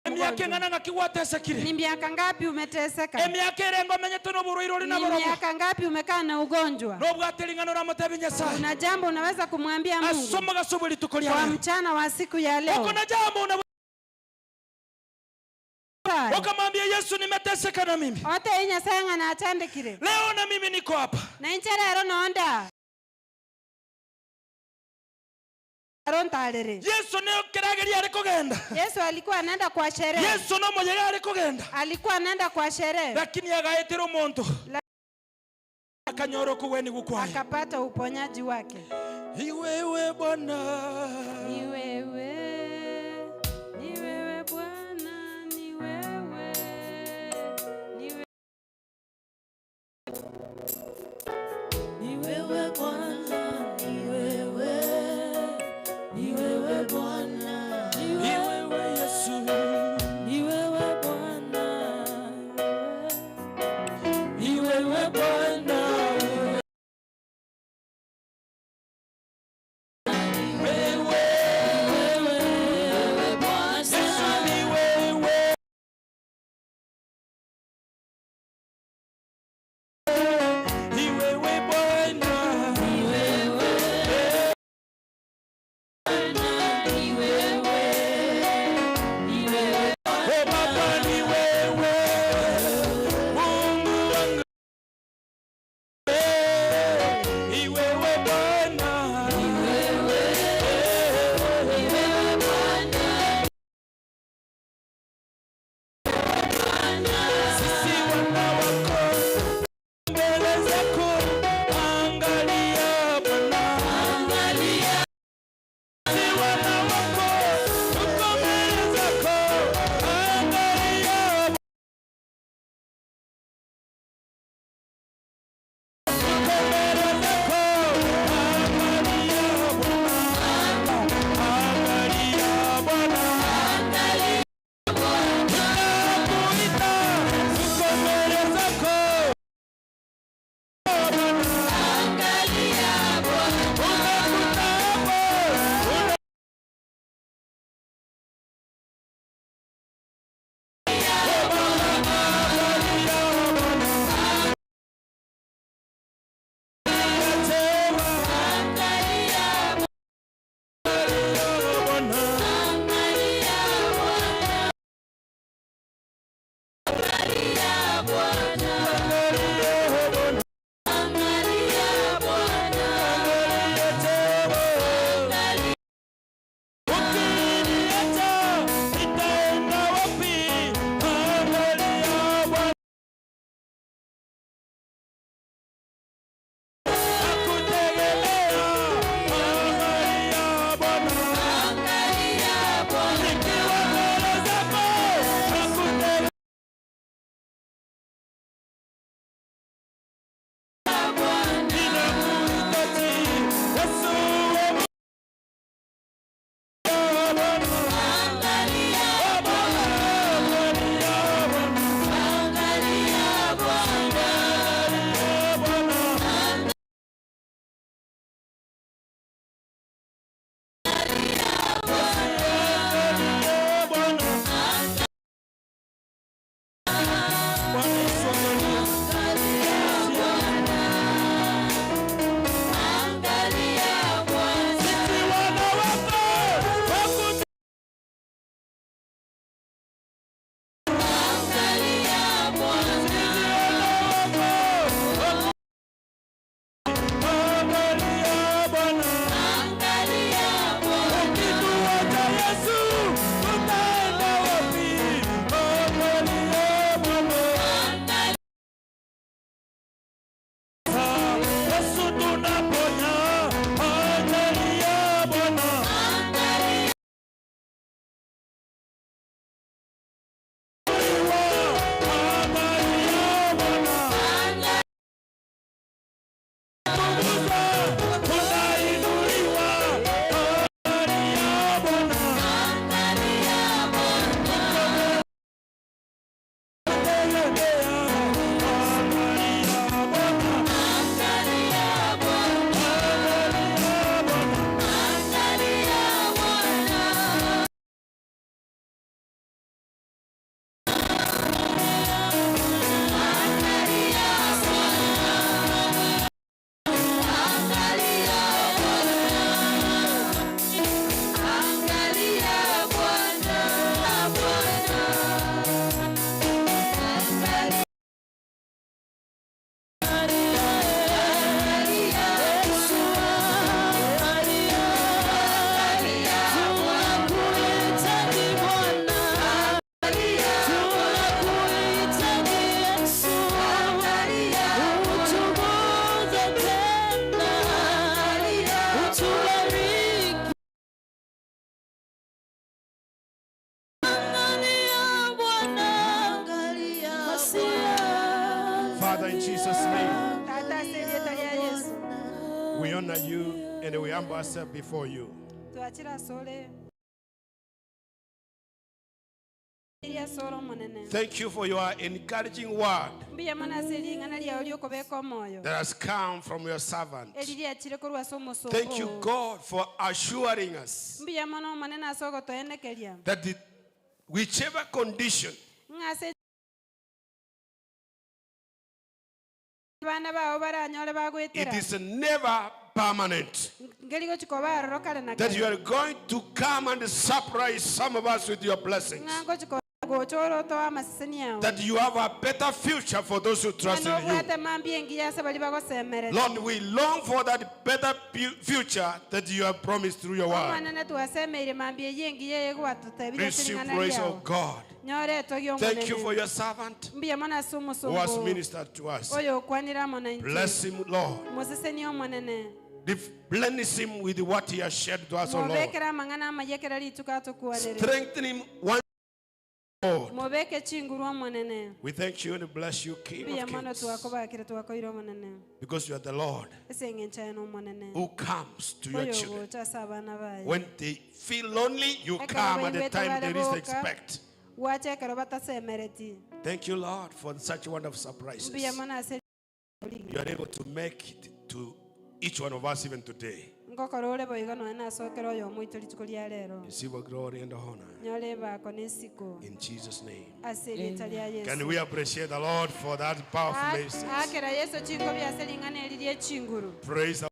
emiaka eng'ana ng'aki gwatesekire. Ni miaka ngapi umeteseka? Emiaka erengo omenyete n'oborwaire ori Ni na borobo. miaka ngapi umekaa na ugonjwa? Nobwate ling'ana oramotebi Nyasaye. Una jambo unaweza kumwambia Mungu Asoma gasomwe lituko lya kwa leo. mchana wa siku ya leo. Uko na jambo una ukamwambia Yesu, nimeteseka na mimi. Ote Nyasaye ng'ana achandikire. Leo na mimi niko hapa. Na inche rero nonda. Arontarere. Yesu ne kerageria ari kugenda. Yesu alikuwa anaenda kwa sherehe. Yesu no moyega ari kugenda. Alikuwa anaenda kwa sherehe. Lakini agaetera omonto. Akanyora okuweni gukwaye. Akapata uponyaji wake. Iwewe Bwana. Ni wewe. Ni wewe Bwana, ni wewe. Ni wewe. Ni wewe Bwana, ni wewe. Ni wewe Bwana. Ni wewe Yesu. Ni wewe Bwana. Ni wewe Bwana. Wewe. in Jesus' name, Tata ase erieta ria Yesu. We honor you and we humble ourselves before you. Twachira asore iria soro monene. Thank you for your encouraging word Mbuya mono ase ring'ana riao riokobeka omoyo. That has come from your servant. Eri riachire korwa ase omosomba Thank you, oo. God, for assuring us Mbuya mono omonene ase ogotoenekeria. That whichever condition Ng'a ase bana bao baranyore it bagwetera. Is never permanent. Ngeri gochikoba aroro kare na That kare. you are going to come and surprise some of us with your blessings. Ng'a ngochiko gochora otoa amaseseni ao. That you have a better future for those who trust in you. Nobwate mambi engiya ase bari bagosemerete. Lord, we long for that better future that you have promised through your word. Omonene twasemeire mambi eye engiya egwatotebire ase Receive ring'ana praise, riao. O God. Nyore etogi Thank you for omonene. Your servant Mbuya mono ase who has omosombo ministered to us. oyo okwanire amo na intwe. Bless him, Lord. Moseseni omonene. Replenish him with what he has shared to us, O Lord. Mobekere amang'ana amayekera rituko atokwanere. Strengthen him once more. Mobeke chinguru omonene. We thank you and bless you, King Mbuya of mono Kings, twakobakire twakoire omonene. Because you are the Lord Ase eng'encho ene omonene. Who comes to your Oyo children. ogocha ase abana baye. When they feel lonely, you Ekero come at the baigwete time they least bare boka, expect. Gwacha ekero batasemereti. Thank you, Lord, for such wonderful surprises. Mbuya mono ase You are able to make it to each one of us even today. Ngokora ore boigo noe nasokera oyo omoito rituko ria rero. Receive our glory and honor Nyore bako nesiko. In Jesus' name. Ase erieta ria Yesu. Can we appreciate the Lord for that powerful message? Akera Yesu chingo biase ring'ana eri rie chinguru. Praise the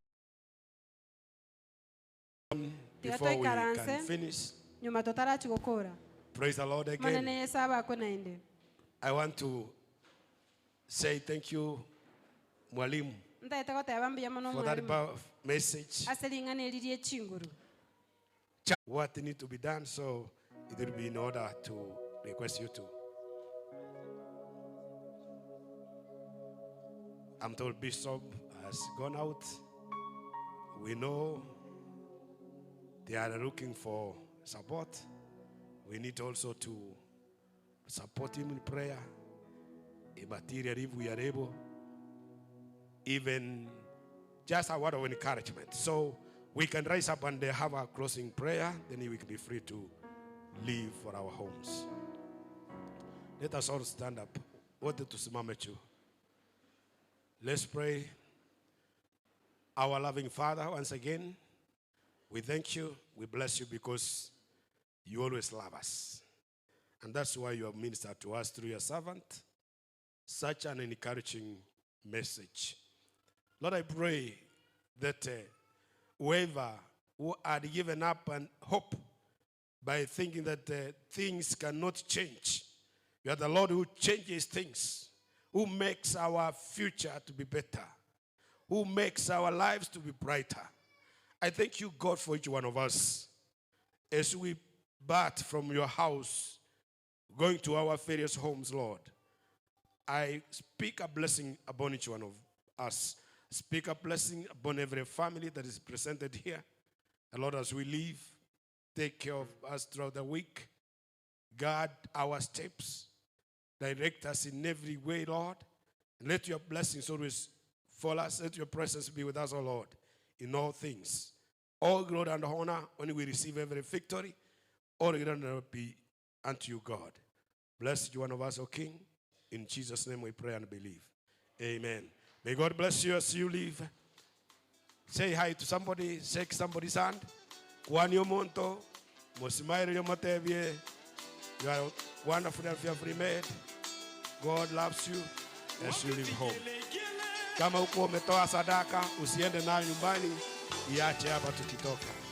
Tiga Before we toikaranse. Can finish, Nyuma totarachi gokora. Praise the Lord again. Monene Yesu abakwe naende. I want to say thank you, Mwalimu, Ntaete goteba mbuya mono for that mwalimu. Powerful message. Ase ring'ana eri rie chinguru. What need to be done, so it will be in order to request you to. I'm told Bishop has gone out. We know they are looking for support. We need also to support him in prayer, in material if we are able, even just a word of encouragement. So we can rise up and have our closing prayer, then we can be free to leave for our homes. Let us all stand up. Wote tusimame juu. Let's pray. Our loving Father, once again, we thank you, we bless you because you always love us. And that's why you have ministered to us through your servant. Such an encouraging message. Lord, I pray that whoever who had given up and hope by thinking that things cannot change, you are the Lord who changes things, who makes our future to be better, who makes our lives to be brighter. I thank you, God, for each one of us. As we part from your house, going to our various homes, Lord, I speak a blessing upon each one of us. Speak a blessing upon every family that is presented here. And Lord, as we leave, take care of us throughout the week. Guard our steps. Direct us in every way, Lord. And let your blessings always follow us. Let your presence be with us, O Lord, in all things. All glory and honor when we receive every victory. All glory and honor be unto you, God. Bless each one of us, O King. In Jesus' name we pray and believe. Amen. May God bless you as you leave. Say hi to somebody. Shake somebody's hand. Kwani omonto. Mosimaire yomotebie. You are wonderful and fearfully made. God loves you as you leave home. Kama uko umetoa sadaka, usiende nayo nyumbani, iache hapa tukitoka.